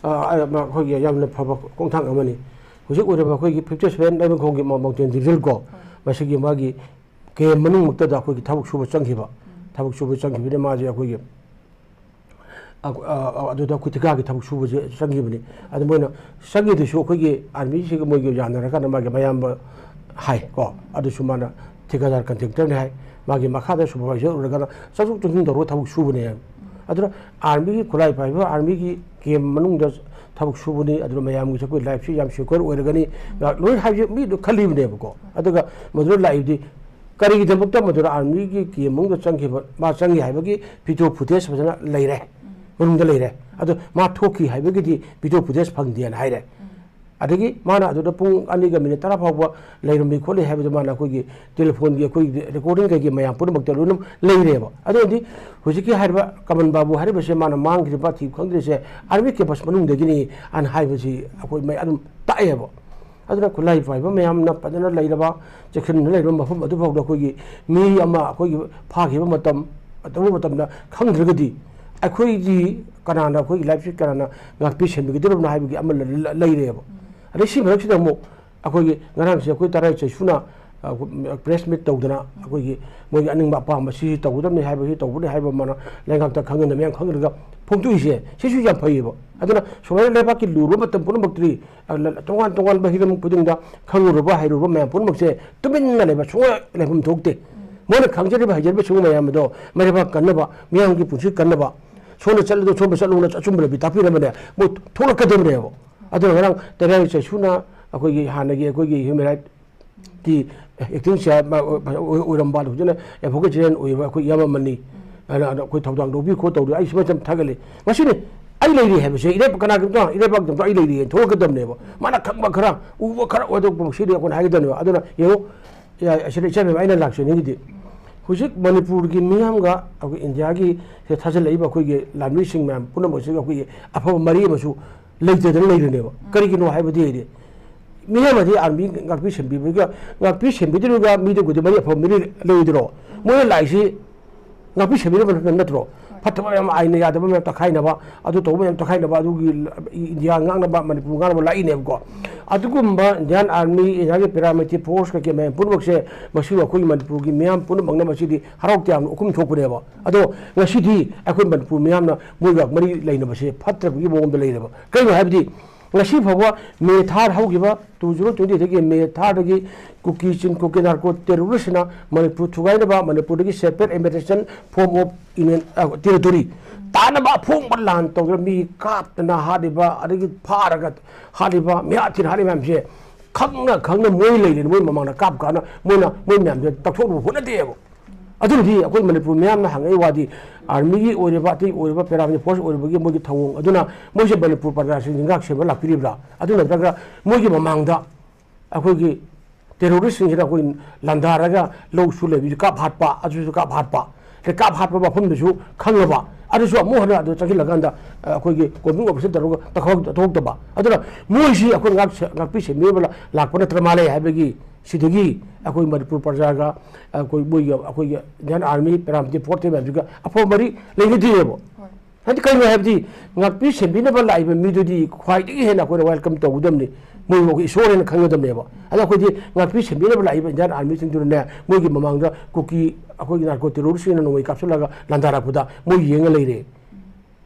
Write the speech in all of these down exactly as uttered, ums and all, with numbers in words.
ꯑ, ꯑ, ꯃ-, ꯑꯩꯈꯣꯏꯒꯤ ꯌꯥꯝꯅ ꯐꯕ ꯈꯣꯡꯊꯥꯡ ꯑꯃꯅꯤ꯫ ꯍꯧꯖꯤꯛ ꯑꯣꯏꯔꯤꯕ ꯑꯩꯈꯣꯏꯒꯤ fifty seven ꯂꯩꯃꯈꯣꯡꯒꯤ ꯃ-, mountain division ꯀꯣ, ꯃꯁꯤꯒꯤ ꯃꯥꯒꯤ camp ꯃꯅꯨꯡꯃꯛꯇꯗ ꯑꯩꯈꯣꯏꯒꯤ ꯊꯕꯛ ꯁꯨꯕ ꯆꯪꯈꯤꯕ, ꯊꯕꯛ ꯁꯨꯕ ꯆꯪꯈꯤꯕꯅꯤ꯫ ꯃꯥꯁꯦ ꯑꯩꯈꯣꯏꯒꯤ ꯑ-, ꯑ-, ꯑ-, ꯑꯗꯨꯗ ꯑꯩꯈꯣꯏ ꯊꯤꯀꯥꯒꯤ ꯊꯕꯛ ꯁꯨꯕꯁꯦ ꯆꯪꯈꯤꯕꯅꯤ꯫ ꯑꯗꯨ ꯃꯣꯏꯅ ꯆꯪꯈꯤꯗꯨꯁꯨ ꯑꯩꯈꯣꯏꯒꯤ armyꯁꯤꯒ ꯃꯣꯏꯒ ꯌꯥꯅꯔꯀꯥꯟꯗ ꯃꯥꯒꯤ ꯃꯌꯥꯝꯕ ꯍꯥꯏ ꯀꯣ, ꯑꯗꯨꯁꯨ ꯃꯥꯅ ꯊꯤꯀꯥꯗꯥꯔ contractorꯅꯤ ꯍꯥꯏ, ꯃꯥꯒꯤ ꯃꯈꯥꯗ supervisor ꯑꯣꯏꯔꯒꯅ ꯆꯠꯊꯣꯛ ꯆꯠꯁꯤꯟ ꯇꯧꯔꯒ ꯊꯕꯛ ꯁꯨꯕꯅꯦ ꯍꯥꯏ꯫ ꯑꯗꯨꯅ armyꯒꯤ ꯈꯨꯠꯂꯥꯏ ꯄꯥꯏꯕ, armyꯒꯤ camp ꯃꯅꯨꯡꯗ ꯊꯕꯛ ꯁꯨꯕꯅꯤ, ꯑꯗꯨꯅ ꯃꯌꯥꯝꯒꯤꯁꯨ ꯑꯩꯈꯣꯏ lifeꯁꯤ ꯌꯥꯝ secure ꯑꯣꯏꯔꯒꯅꯤ, ꯂꯣꯏ ꯍꯥꯏꯕꯁꯦ ꯃꯤꯗꯣ ꯈꯜꯂꯤꯕꯅꯦꯕꯀꯣ꯫ ꯑꯗꯨꯒ ꯃꯗꯨꯗ ꯂꯥꯛꯏꯕꯗꯤ ꯀꯔꯤꯒꯤꯗꯃꯛꯇ ꯃꯗꯨꯗ armyꯒꯤ camp ꯃꯅꯨꯡꯗ ꯆꯪꯈꯤꯕ, ꯃꯥ ꯆꯪꯉꯤ ꯍꯥꯏꯕꯒꯤ video footage ꯐꯖꯅ ꯂꯩꯔꯦ, ꯃꯅꯨꯡꯗ ꯂꯩꯔꯦ꯫ ꯑꯗꯣ ꯃꯥ ꯊꯣꯛꯈꯤ ꯍꯥꯏꯕꯒꯤꯗꯤ video footage ꯐꯪꯗꯦꯅ ꯍꯥꯏꯔꯦ꯫ ꯑꯗꯒꯤ ꯃꯥꯅ ꯑꯗꯨꯗ ꯄꯨꯡ ꯑꯅꯤꯒ ꯃꯤꯅꯤꯠ ꯇꯔꯥ ꯐꯥꯎꯕ ꯂꯩꯔꯝꯃꯤ ꯈꯣꯠꯂꯤ ꯍꯥꯏꯕꯗꯣ ꯃꯥꯅ ꯑꯩꯈꯣꯏꯒꯤ telephoneꯒꯤ ꯑꯩꯈꯣꯏꯒꯤ recording ꯀꯩꯒꯤ ꯃꯌꯥꯝ ꯄꯨꯝꯅꯃꯛꯇ ꯂꯣꯏꯅ ꯂꯩꯔꯦꯕ꯫ ꯑꯗꯨꯗꯤ ꯍꯧꯖꯤꯛꯀꯤ ꯍꯥꯏꯔꯤꯕ ꯀꯃꯟ ꯕꯥꯕꯨ ꯍꯥꯏꯔꯤꯕꯁꯦ ꯃꯥꯅ ꯃꯥꯡꯈ꯭ꯔꯤꯕ ꯊꯤꯕ ꯈꯪꯗ꯭ꯔꯤꯁꯦ army campus ꯃꯅꯨꯡꯗꯒꯤꯅꯤ ꯑꯅ ꯍꯥꯏꯕꯁꯤ ꯑꯩꯈꯣꯏ ꯃꯌꯥꯝ ꯑꯗꯨꯝ ꯇꯥꯛꯑꯦꯕ꯫ ꯑꯗꯨꯅ ꯈꯨꯠꯂꯥꯏ ꯄꯥꯏꯕ ꯃꯌꯥꯝꯅ ꯐꯖꯅ ꯂꯩꯔꯕ, ꯆꯦꯛꯁꯤꯟꯅ ꯂꯩꯔꯕ ꯃꯐꯝ ꯑꯗꯨꯐꯥꯎꯗ ꯑꯩꯈꯣꯏꯒꯤ ꯃꯤ ꯑꯃ ꯑꯩꯈꯣꯏꯒꯤ ꯐꯥꯈꯤꯕ ꯃꯇꯝ, ꯇꯧꯕ ꯃꯇꯝꯗ ꯈꯪꯗ꯭ꯔꯒꯗꯤ ꯑꯩꯈꯣꯏꯒꯤ ꯀꯅꯥꯅ, ꯑꯩꯈꯣꯏꯒꯤ lifeꯁꯤ ꯀꯅꯥꯅ ꯉꯥꯛꯄꯤ ꯁꯦꯟꯕꯤꯒꯗꯧꯔꯤꯕꯅꯣ ꯍꯥꯏꯕꯒꯤ ꯑꯃ ꯂ-, ꯂ-, ꯂꯩꯔꯦꯕ꯫ ꯑꯗꯩ ꯁꯤ ꯃꯔꯛꯁꯤꯗ ꯑꯃꯨꯛ ꯑꯩꯈꯣꯏꯒꯤ ꯉꯔꯥꯡꯁꯦ ꯑꯩꯈꯣꯏ ꯇꯔꯥꯏ ꯆꯩꯁꯨꯅ, ꯑ, press meet ꯇꯧꯗꯅ ꯑꯩꯈꯣꯏꯒꯤ ꯃꯣꯏꯒꯤ ꯑꯅꯤꯡꯕ ꯑꯄꯥꯝꯕ ꯁꯤ ꯇꯧꯒꯗꯕꯅꯤ ꯍꯥꯏꯕ, ꯁꯤ ꯇꯧꯕꯅꯤ ꯍꯥꯏꯕ ꯑꯃꯅ ꯂꯩꯉꯥꯛꯇ ꯈꯪꯍꯟꯗ ꯃꯌꯥꯝ ꯈꯪꯍꯜꯂꯒ ꯐꯣꯡꯗꯣꯛꯏꯁꯦ ꯁꯤꯁꯨ ꯌꯥꯝ ꯐꯩꯌꯦꯕ꯫ ꯑꯗꯨꯅ ꯁꯨꯃꯥꯏꯅ ꯂꯩꯕꯥꯛꯀꯤ ꯂꯨꯔꯕ ꯃꯇꯝ ꯄꯨꯝꯅꯃꯛꯇꯗꯤ, ꯑ, ꯂ-, ꯇꯣꯉꯥꯟ ꯇꯣꯉꯥꯟꯕ ꯍꯤꯔꯝ ꯈꯨꯗꯤꯡꯗ ꯈꯪꯉꯨꯔꯕ ꯍꯩꯔꯨꯔꯕ ꯃꯌꯥꯝ ꯄꯨꯝꯅꯃꯛꯁꯦ ꯇꯨꯃꯤꯟꯅ ꯂꯩꯕ ꯁꯨꯡꯌꯥ ꯂꯩꯐꯝ ꯊꯣꯛꯇꯦ꯫ ꯃꯣꯏꯅ ꯈꯪꯖꯔꯤꯕ ꯍꯩꯖꯔꯤꯕ ꯁꯤꯒꯨꯝꯕ ꯃꯌꯥꯝ ꯑꯗꯣ ꯃꯩꯔꯩꯕꯥꯛ ꯀꯟꯅꯕ, ꯃꯤꯌꯥꯝꯒꯤ ꯄꯨꯟꯁꯤ ꯀꯟꯅꯕ, ꯁꯣꯝꯗ ꯆꯠꯂꯗꯣ ꯁꯣꯝꯗ ꯆꯠꯂꯨꯅ ꯑꯆꯨꯝꯕ ꯂꯝꯕꯤ ꯇꯥꯛꯄꯤꯔꯝꯕꯅꯦ ꯃꯣꯏ ꯊꯣꯛꯂꯛꯀꯗꯕꯅꯦꯕ꯫ ꯑꯗꯨꯅ ꯉꯔꯥꯡ ꯇꯔꯥꯏ ꯆꯩꯁꯨꯅ ꯑꯩꯈꯣꯏꯒꯤ ꯍꯥꯟꯅꯒꯤ ꯑꯩꯈꯣꯏꯒꯤ human rightꯀꯤ acting chair ꯑꯣꯏꯔꯝꯕ, ꯑꯗꯣ ꯍꯧꯖꯤꯛꯅ advocate general ꯑꯣꯏꯔꯤꯕ ꯑꯩꯈꯣꯏ ꯏꯌꯥꯝꯕ ꯑꯃꯅꯤ꯫ ꯑꯗꯨꯅ, ꯑꯗꯣ ꯑꯩꯈꯣꯏ ꯊꯧꯗꯥꯡ ꯂꯧꯕꯤ ꯈꯣꯠ ꯇꯧꯗꯅ ꯑꯩ ꯁꯨꯃꯥꯏꯅ ꯊꯥꯒꯠꯂꯤ꯫ ꯃꯁꯤꯅꯤ ꯑꯩ ꯂꯩꯔꯤ ꯍꯥꯏꯕꯁꯦ, ꯏꯔꯩꯄꯥꯛ ꯀꯅꯥꯒꯤꯗꯃꯛꯇ, ꯏꯔꯩꯄꯥꯛꯀꯤꯗꯃꯛꯇ ꯑꯩ ꯂꯩꯔꯤ ꯍꯥꯏꯅ ꯊꯣꯛꯂꯛꯀꯗꯕꯅꯦꯕ꯫ ꯃꯥꯅ ꯈꯪꯕ ꯈꯔ, ꯎꯕ ꯈꯔ ꯑꯣꯏꯗꯣꯛꯄ ꯁꯤꯗꯤ ꯑꯩꯈꯣꯏꯅ ꯍꯥꯏꯒꯗꯕꯅꯦꯕ꯫ ꯑꯗꯨꯅ ꯌꯦꯡꯉꯨ, ꯌꯥ-, ꯑꯁꯤꯗ ꯏꯆꯟ ꯏꯕꯦꯝꯃ ꯑꯩꯅ ꯂꯥꯛꯆꯅꯤꯡꯉꯤꯗꯤ, ꯍꯧꯖꯤꯛ ꯃꯅꯤꯄꯨꯔꯒꯤ ꯃꯤꯌꯥꯝꯒ ꯑꯩꯈꯣꯏ ꯏꯟꯗꯤꯌꯥꯒꯤ ꯁꯤꯗ ꯊꯥꯖꯤꯜꯂꯛꯏꯕ ꯑꯩꯈꯣꯏꯒꯤ ꯂꯥꯟꯃꯤꯁꯤꯡ ꯃꯌꯥꯝ ꯄꯨꯝꯅꯃꯛꯁꯤꯒ ꯑꯩꯈꯣꯏꯒꯤ ꯑꯐꯕ ꯃꯔꯤ ꯑꯃꯁꯨ ꯂꯩꯇꯗꯅ ꯂꯩꯔꯤꯅꯦꯕ꯫ ꯀꯔꯤꯒꯤꯅꯣ ꯍꯥꯏꯕꯗꯤ, ꯍꯥꯏꯗꯤ ꯃꯤꯌꯥꯝ ꯑꯗꯤ army ꯉꯥꯛꯄꯤ ꯁꯦꯟꯕꯤꯕꯒ, ꯉꯥꯛꯄꯤ ꯁꯦꯟꯕꯤꯗ꯭ꯔꯤꯕ ꯃꯤꯗꯨꯕꯨꯗꯤ ꯃꯔꯤ ꯑꯐꯕ ꯃꯔꯤ ꯂꯩꯗ꯭ꯔꯣ? ꯃꯣꯏꯅ ꯂꯥꯛꯏꯁꯤ ꯉꯥꯛꯄꯤ ꯁꯦꯟꯕꯤꯅꯕ ꯅꯠꯇ꯭ꯔꯣ? ꯐꯠꯇꯕ ꯃꯌꯥꯝ, ꯑꯥꯏꯟꯅ ꯌꯥꯗꯕ ꯃꯌꯥꯝ ꯇꯛꯈꯥꯏꯅꯕ, ꯑꯗꯨ ꯇꯧꯕ ꯃꯌꯥꯝ ꯇꯛꯈꯥꯏꯅꯕ, ꯑꯗꯨꯒꯤ ꯏꯟꯗꯤꯌꯥ ꯉꯥꯛꯅꯕ, ꯃꯅꯤꯄꯨꯔ ꯉꯥꯛꯅꯕ ꯂꯥꯛꯏꯅꯦꯕꯀꯣ꯫ ꯑꯗꯨꯒꯨꯝꯕ ꯏꯟꯗꯤꯌꯥꯟ ꯑꯥꯔꯃꯤ, ꯏꯟꯗꯤꯌꯥꯒꯤ ꯄꯦꯔꯥꯃꯤꯂꯤꯇꯔꯤ ꯐꯣꯔꯁ ꯀꯩꯀꯩ ꯃꯌꯥꯝ ꯄꯨꯝꯅꯃꯛꯁꯦ, ꯃꯁꯤꯕꯨ ꯑꯩꯈꯣꯏꯒꯤ ꯃꯅꯤꯄꯨꯔꯒꯤ ꯃꯤꯌꯥꯝ ꯄꯨꯝꯅꯃꯛꯅ ꯃꯁꯤꯗꯤ ꯍꯔꯥꯎ ꯇꯌꯥꯝꯅ ꯎꯈꯨꯝ ꯊꯣꯛꯄꯅꯦꯕ꯫ ꯑꯗꯣ ꯉꯁꯤꯗꯤ ꯑꯩꯈꯣꯏ ꯃꯅꯤꯄꯨꯔ ꯃꯤꯌꯥꯝꯅ ꯃꯣꯏꯒ ꯃꯔꯤ ꯂꯩꯅꯕꯁꯦ ꯐꯠꯇ꯭ꯔꯕꯒꯤ ꯃꯑꯣꯡꯗ ꯂꯩꯔꯦꯕ꯫ ꯀꯩꯅꯣ ꯍꯥꯏꯕꯗꯤ, ꯉꯁꯤ ꯐꯥꯎꯕ ꯃꯦ ꯊꯥ ꯍꯧꯈꯤꯕ two zero twenty ꯗꯒꯤ ꯃꯦ ꯊꯥꯗꯒꯤ ꯀꯨꯀꯤ ꯆꯤꯟ, ꯀꯨꯀꯤ ꯅꯥꯔꯀꯣ ꯇꯦꯔꯣꯔꯤꯁꯅ ꯃꯅꯤꯄꯨꯔ ꯊꯨꯒꯥꯏꯅꯕ, ꯃꯅꯤꯄꯨꯔꯗꯒꯤ separate administration form of union, ꯑ, territory ꯇꯥꯅꯕ ꯑꯐꯣꯡꯕ ꯂꯥꯟ ꯇꯧꯗꯅ ꯃꯤ ꯀꯥꯞꯇꯅ ꯍꯥꯠꯂꯤꯕ, ꯑꯗꯒꯤ ꯐꯥꯔꯒ ꯍꯥꯠꯂꯤꯕ, ꯃꯤꯍꯥꯠ ꯊꯤꯅ ꯍꯥꯠꯂꯤꯕ ꯃꯌꯥꯝꯁꯦ ꯈꯪꯅ ꯈꯪꯅ ꯃꯣꯏ ꯂꯩꯔꯦ, ꯃꯣꯏ ꯃꯃꯥꯡꯗ ꯀꯥꯞ ꯀꯥꯟꯗ ꯃꯣꯏꯅ ꯃꯣꯏ ꯃꯌꯥꯝꯁꯦ ꯇꯛꯊꯣꯛꯅꯕ ꯍꯣꯠꯅꯗꯦꯕ꯫ ꯑꯗꯨꯅꯗꯤ ꯑꯩꯈꯣꯏ ꯃꯅꯤꯄꯨꯔ ꯃꯤꯌꯥꯝꯅ ꯍꯪꯉꯛꯏ ꯋꯥꯗꯤ, ꯑꯥꯔꯃꯤꯒꯤ ꯑꯣꯏꯔꯤꯕ, ꯑꯇꯩ ꯑꯣꯏꯔꯤꯕ, ꯄꯦꯔꯥꯃꯤꯂꯤꯇꯔꯤ ꯐꯣꯔꯁ ꯑꯣꯏꯔꯤꯕꯒꯤ ꯃꯣꯏꯒꯤ ꯊꯧꯑꯣꯡ ꯑꯗꯨꯅ ꯃꯣꯏꯁꯦ ꯃꯅꯤꯄꯨꯔ ꯄ꯭ꯔꯖꯥꯁꯤꯡꯁꯤ ꯉꯥꯛ ꯁꯦꯟꯕ ꯂꯥꯛꯄꯤꯔꯤꯕ꯭ꯔꯥ? ꯑꯗꯨ ꯅꯠꯇ꯭ꯔꯒ ꯃꯣꯏꯒꯤ ꯃꯃꯥꯡꯗ ꯑꯩꯈꯣꯏꯒꯤ ꯇꯦꯔꯣꯔꯤꯁꯁꯤꯡꯁꯤꯅ ꯑꯩꯈꯣꯏ ꯂꯥꯟꯗꯥꯔꯒ ꯂꯧ ꯁꯨ ꯂꯩꯕꯁꯨ ꯀꯥꯞ ꯍꯥꯠꯄ, ꯑꯗꯨꯁꯨ ꯀꯥꯞ ꯍꯥꯠꯄ, ꯑꯗꯩ ꯀꯥꯞ ꯍꯥꯠꯄ ꯃꯐꯝꯗꯨꯁꯨ ꯈꯪꯉꯕ, ꯑꯗꯨꯁꯨ ꯑꯃꯨꯛ ꯍꯟꯅ ꯑꯗꯨ ꯆꯪꯁꯤꯜꯂꯀꯥꯟꯗ, ꯑ, ꯑꯩꯈꯣꯏꯒꯤ ꯀꯣꯝꯕꯤꯡ ꯑꯣꯄꯔꯦꯁꯟ ꯇꯧꯔꯒ ꯇꯧꯊꯣꯛ-, ꯇꯧꯊꯣꯛꯇꯕ꯫ ꯑꯗꯨꯅ ꯃꯣꯏꯁꯤ ꯑꯩꯈꯣꯏ ꯉꯥꯛ-, ꯉꯥꯛꯄꯤ ꯁꯦꯟꯕꯤꯅꯕ ꯂꯥꯛꯄ ꯅꯠꯇ꯭ꯔ ꯃꯥꯜꯂꯦ ꯍꯥꯏꯕꯒꯤ ꯁꯤꯗꯒꯤ ꯑꯩꯈꯣꯏ ꯃꯅꯤꯄꯨꯔ ꯄ꯭ꯔꯖꯥꯒ ꯑꯩꯈꯣꯏ ꯃꯣꯏꯒꯤ, ꯑꯩꯈꯣꯏꯒꯤ ꯏꯟꯗꯤꯌꯟ ꯑꯥꯔꯃꯤ, ꯄꯦꯔꯥꯃꯤꯂꯤꯇꯔꯤ ꯐꯣꯔꯁ ꯃꯌꯥꯝꯁꯤꯒ ꯑꯐꯕ ꯃꯔꯤ ꯂꯩꯅꯗꯦꯕ꯫ ꯍꯣꯏ꯫ ꯍꯥꯏꯗꯤ ꯀꯩꯅꯣ ꯍꯥꯏꯕꯗꯤ, ꯉꯥꯛꯄꯤ ꯁꯦꯟꯕꯤꯅꯕ ꯂꯥꯛꯏꯕ ꯃꯤꯗꯨꯗꯤ ꯈ꯭ꯋꯥꯏꯗꯒꯤ ꯍꯦꯟꯅ ꯑꯩꯈꯣꯏꯅ ꯋꯦꯜꯀꯝ ꯇꯧꯒꯗꯕꯅꯤ, ꯃꯣꯏꯕꯨ ꯏꯁꯣꯔ ꯍꯥꯏꯅ ꯈꯪꯒꯗꯕꯅꯦꯕ꯫ ꯑꯗꯣ ꯑꯩꯈꯣꯏꯗꯤ ꯉꯥꯛꯄꯤ ꯁꯦꯟꯕꯤꯅꯕ ꯂꯥꯛꯏꯕ ꯏꯟꯗꯤꯌꯟ ꯑꯥꯔꯃꯤꯁꯤꯡꯗꯨꯅꯅꯦ, ꯃꯣꯏꯒꯤ ꯃꯃꯥꯡꯗ ꯀꯨꯀꯤ, ꯑꯩꯈꯣꯏꯒꯤ ꯅꯥꯔꯀꯣ ꯇꯦꯔꯣꯔꯤꯁꯁꯤꯡꯅ ꯅꯣꯡꯃꯩ ꯀꯥꯞꯁꯤꯜꯂꯒ ꯂꯥꯟꯗꯥꯔꯛꯄꯗ ꯃꯣꯏ ꯌꯦꯡꯉ ꯂꯩꯔꯦ꯫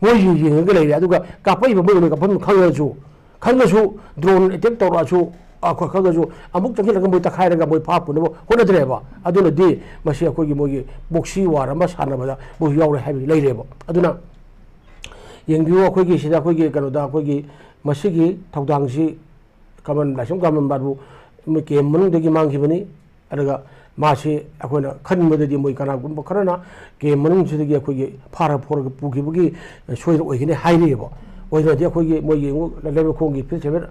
ꯃꯣꯏꯁꯤ ꯌꯦꯡꯉꯒ ꯂꯩꯔꯦ꯫ ꯑꯗꯨꯒ ꯀꯥꯞꯄꯛꯏꯕ ꯃꯣꯏ ꯃꯣꯏ ꯀꯥꯞꯐꯝ ꯈꯪꯉꯁꯨ, ꯈꯪꯉꯁꯨ, ꯗ꯭ꯔꯣꯟ ꯑꯦꯇꯦꯛ ꯇꯧꯔꯛꯑꯁꯨ, ꯑꯩꯈꯣꯏ ꯈꯪꯉꯁꯨ, ꯑꯃꯨꯛ ꯆꯪꯁꯤꯜꯂꯒ ꯃꯣꯏ ꯇꯛꯈꯥꯏꯔꯒ ꯃꯣꯏ ꯐꯥ ꯄꯨꯅꯕ ꯍꯣꯠꯅꯗ꯭ꯔꯦꯕ꯫ ꯑꯗꯨꯅꯗꯤ ꯃꯁꯤ ꯑꯩꯈꯣꯏꯒꯤ ꯃꯣꯏꯒꯤ ꯄ꯭ꯔꯣꯛꯁꯤ ꯋꯥꯔ ꯑꯃ ꯁꯥꯟꯅꯕꯗ ꯃꯣꯏꯁꯨ ꯌꯥꯎꯔꯦ ꯍꯥꯏꯕꯁꯤ ꯂꯩꯔꯦꯕ꯫ ꯑꯗꯨꯅ ꯌꯦꯡꯕꯤꯌꯨ, ꯑꯩꯈꯣꯏꯒꯤ ꯁꯤꯗ ꯑꯩꯈꯣꯏꯒꯤ ꯀꯩꯅꯣꯗ ꯑꯩꯈꯣꯏꯒꯤ ꯃꯁꯤꯒꯤ ꯊꯧꯗꯥꯡꯁꯤ ꯀꯃꯟ, ꯂꯥꯏꯁ꯭ꯔꯝ ꯀꯃꯟ ꯕꯥꯕꯨ ꯃꯣꯏ ꯀꯦꯝ ꯃꯅꯨꯡꯗꯒꯤ ꯃꯥꯡꯈꯤꯕꯅꯤ꯫ ꯑꯗꯨꯒ ꯃꯥꯁꯤ ꯑꯩꯈꯣꯏꯅ ꯈꯟꯕꯗꯗꯤ ꯃꯣꯏ ꯀꯅꯥꯒꯨꯝꯕ ꯈꯔꯅ ꯀꯦꯝ ꯃꯅꯨꯡꯁꯤꯗꯒꯤ ꯑꯩꯈꯣꯏꯒꯤ ꯐꯥꯔ ꯐꯣꯔꯒ ꯄꯨꯈꯤꯕꯒꯤ ꯁꯣꯏꯗꯅ ꯑꯣꯏꯒꯅꯤ ꯍꯥꯏꯔꯤꯑꯕ꯫ ꯑꯣꯏꯗ꯭ꯔꯗꯤ ꯑꯩꯈꯣꯏꯒꯤ ꯃꯣꯏꯒꯤ ꯂꯩꯃꯈꯣꯡꯒꯤ ꯐꯤꯐ ꯁꯦꯚꯦꯟ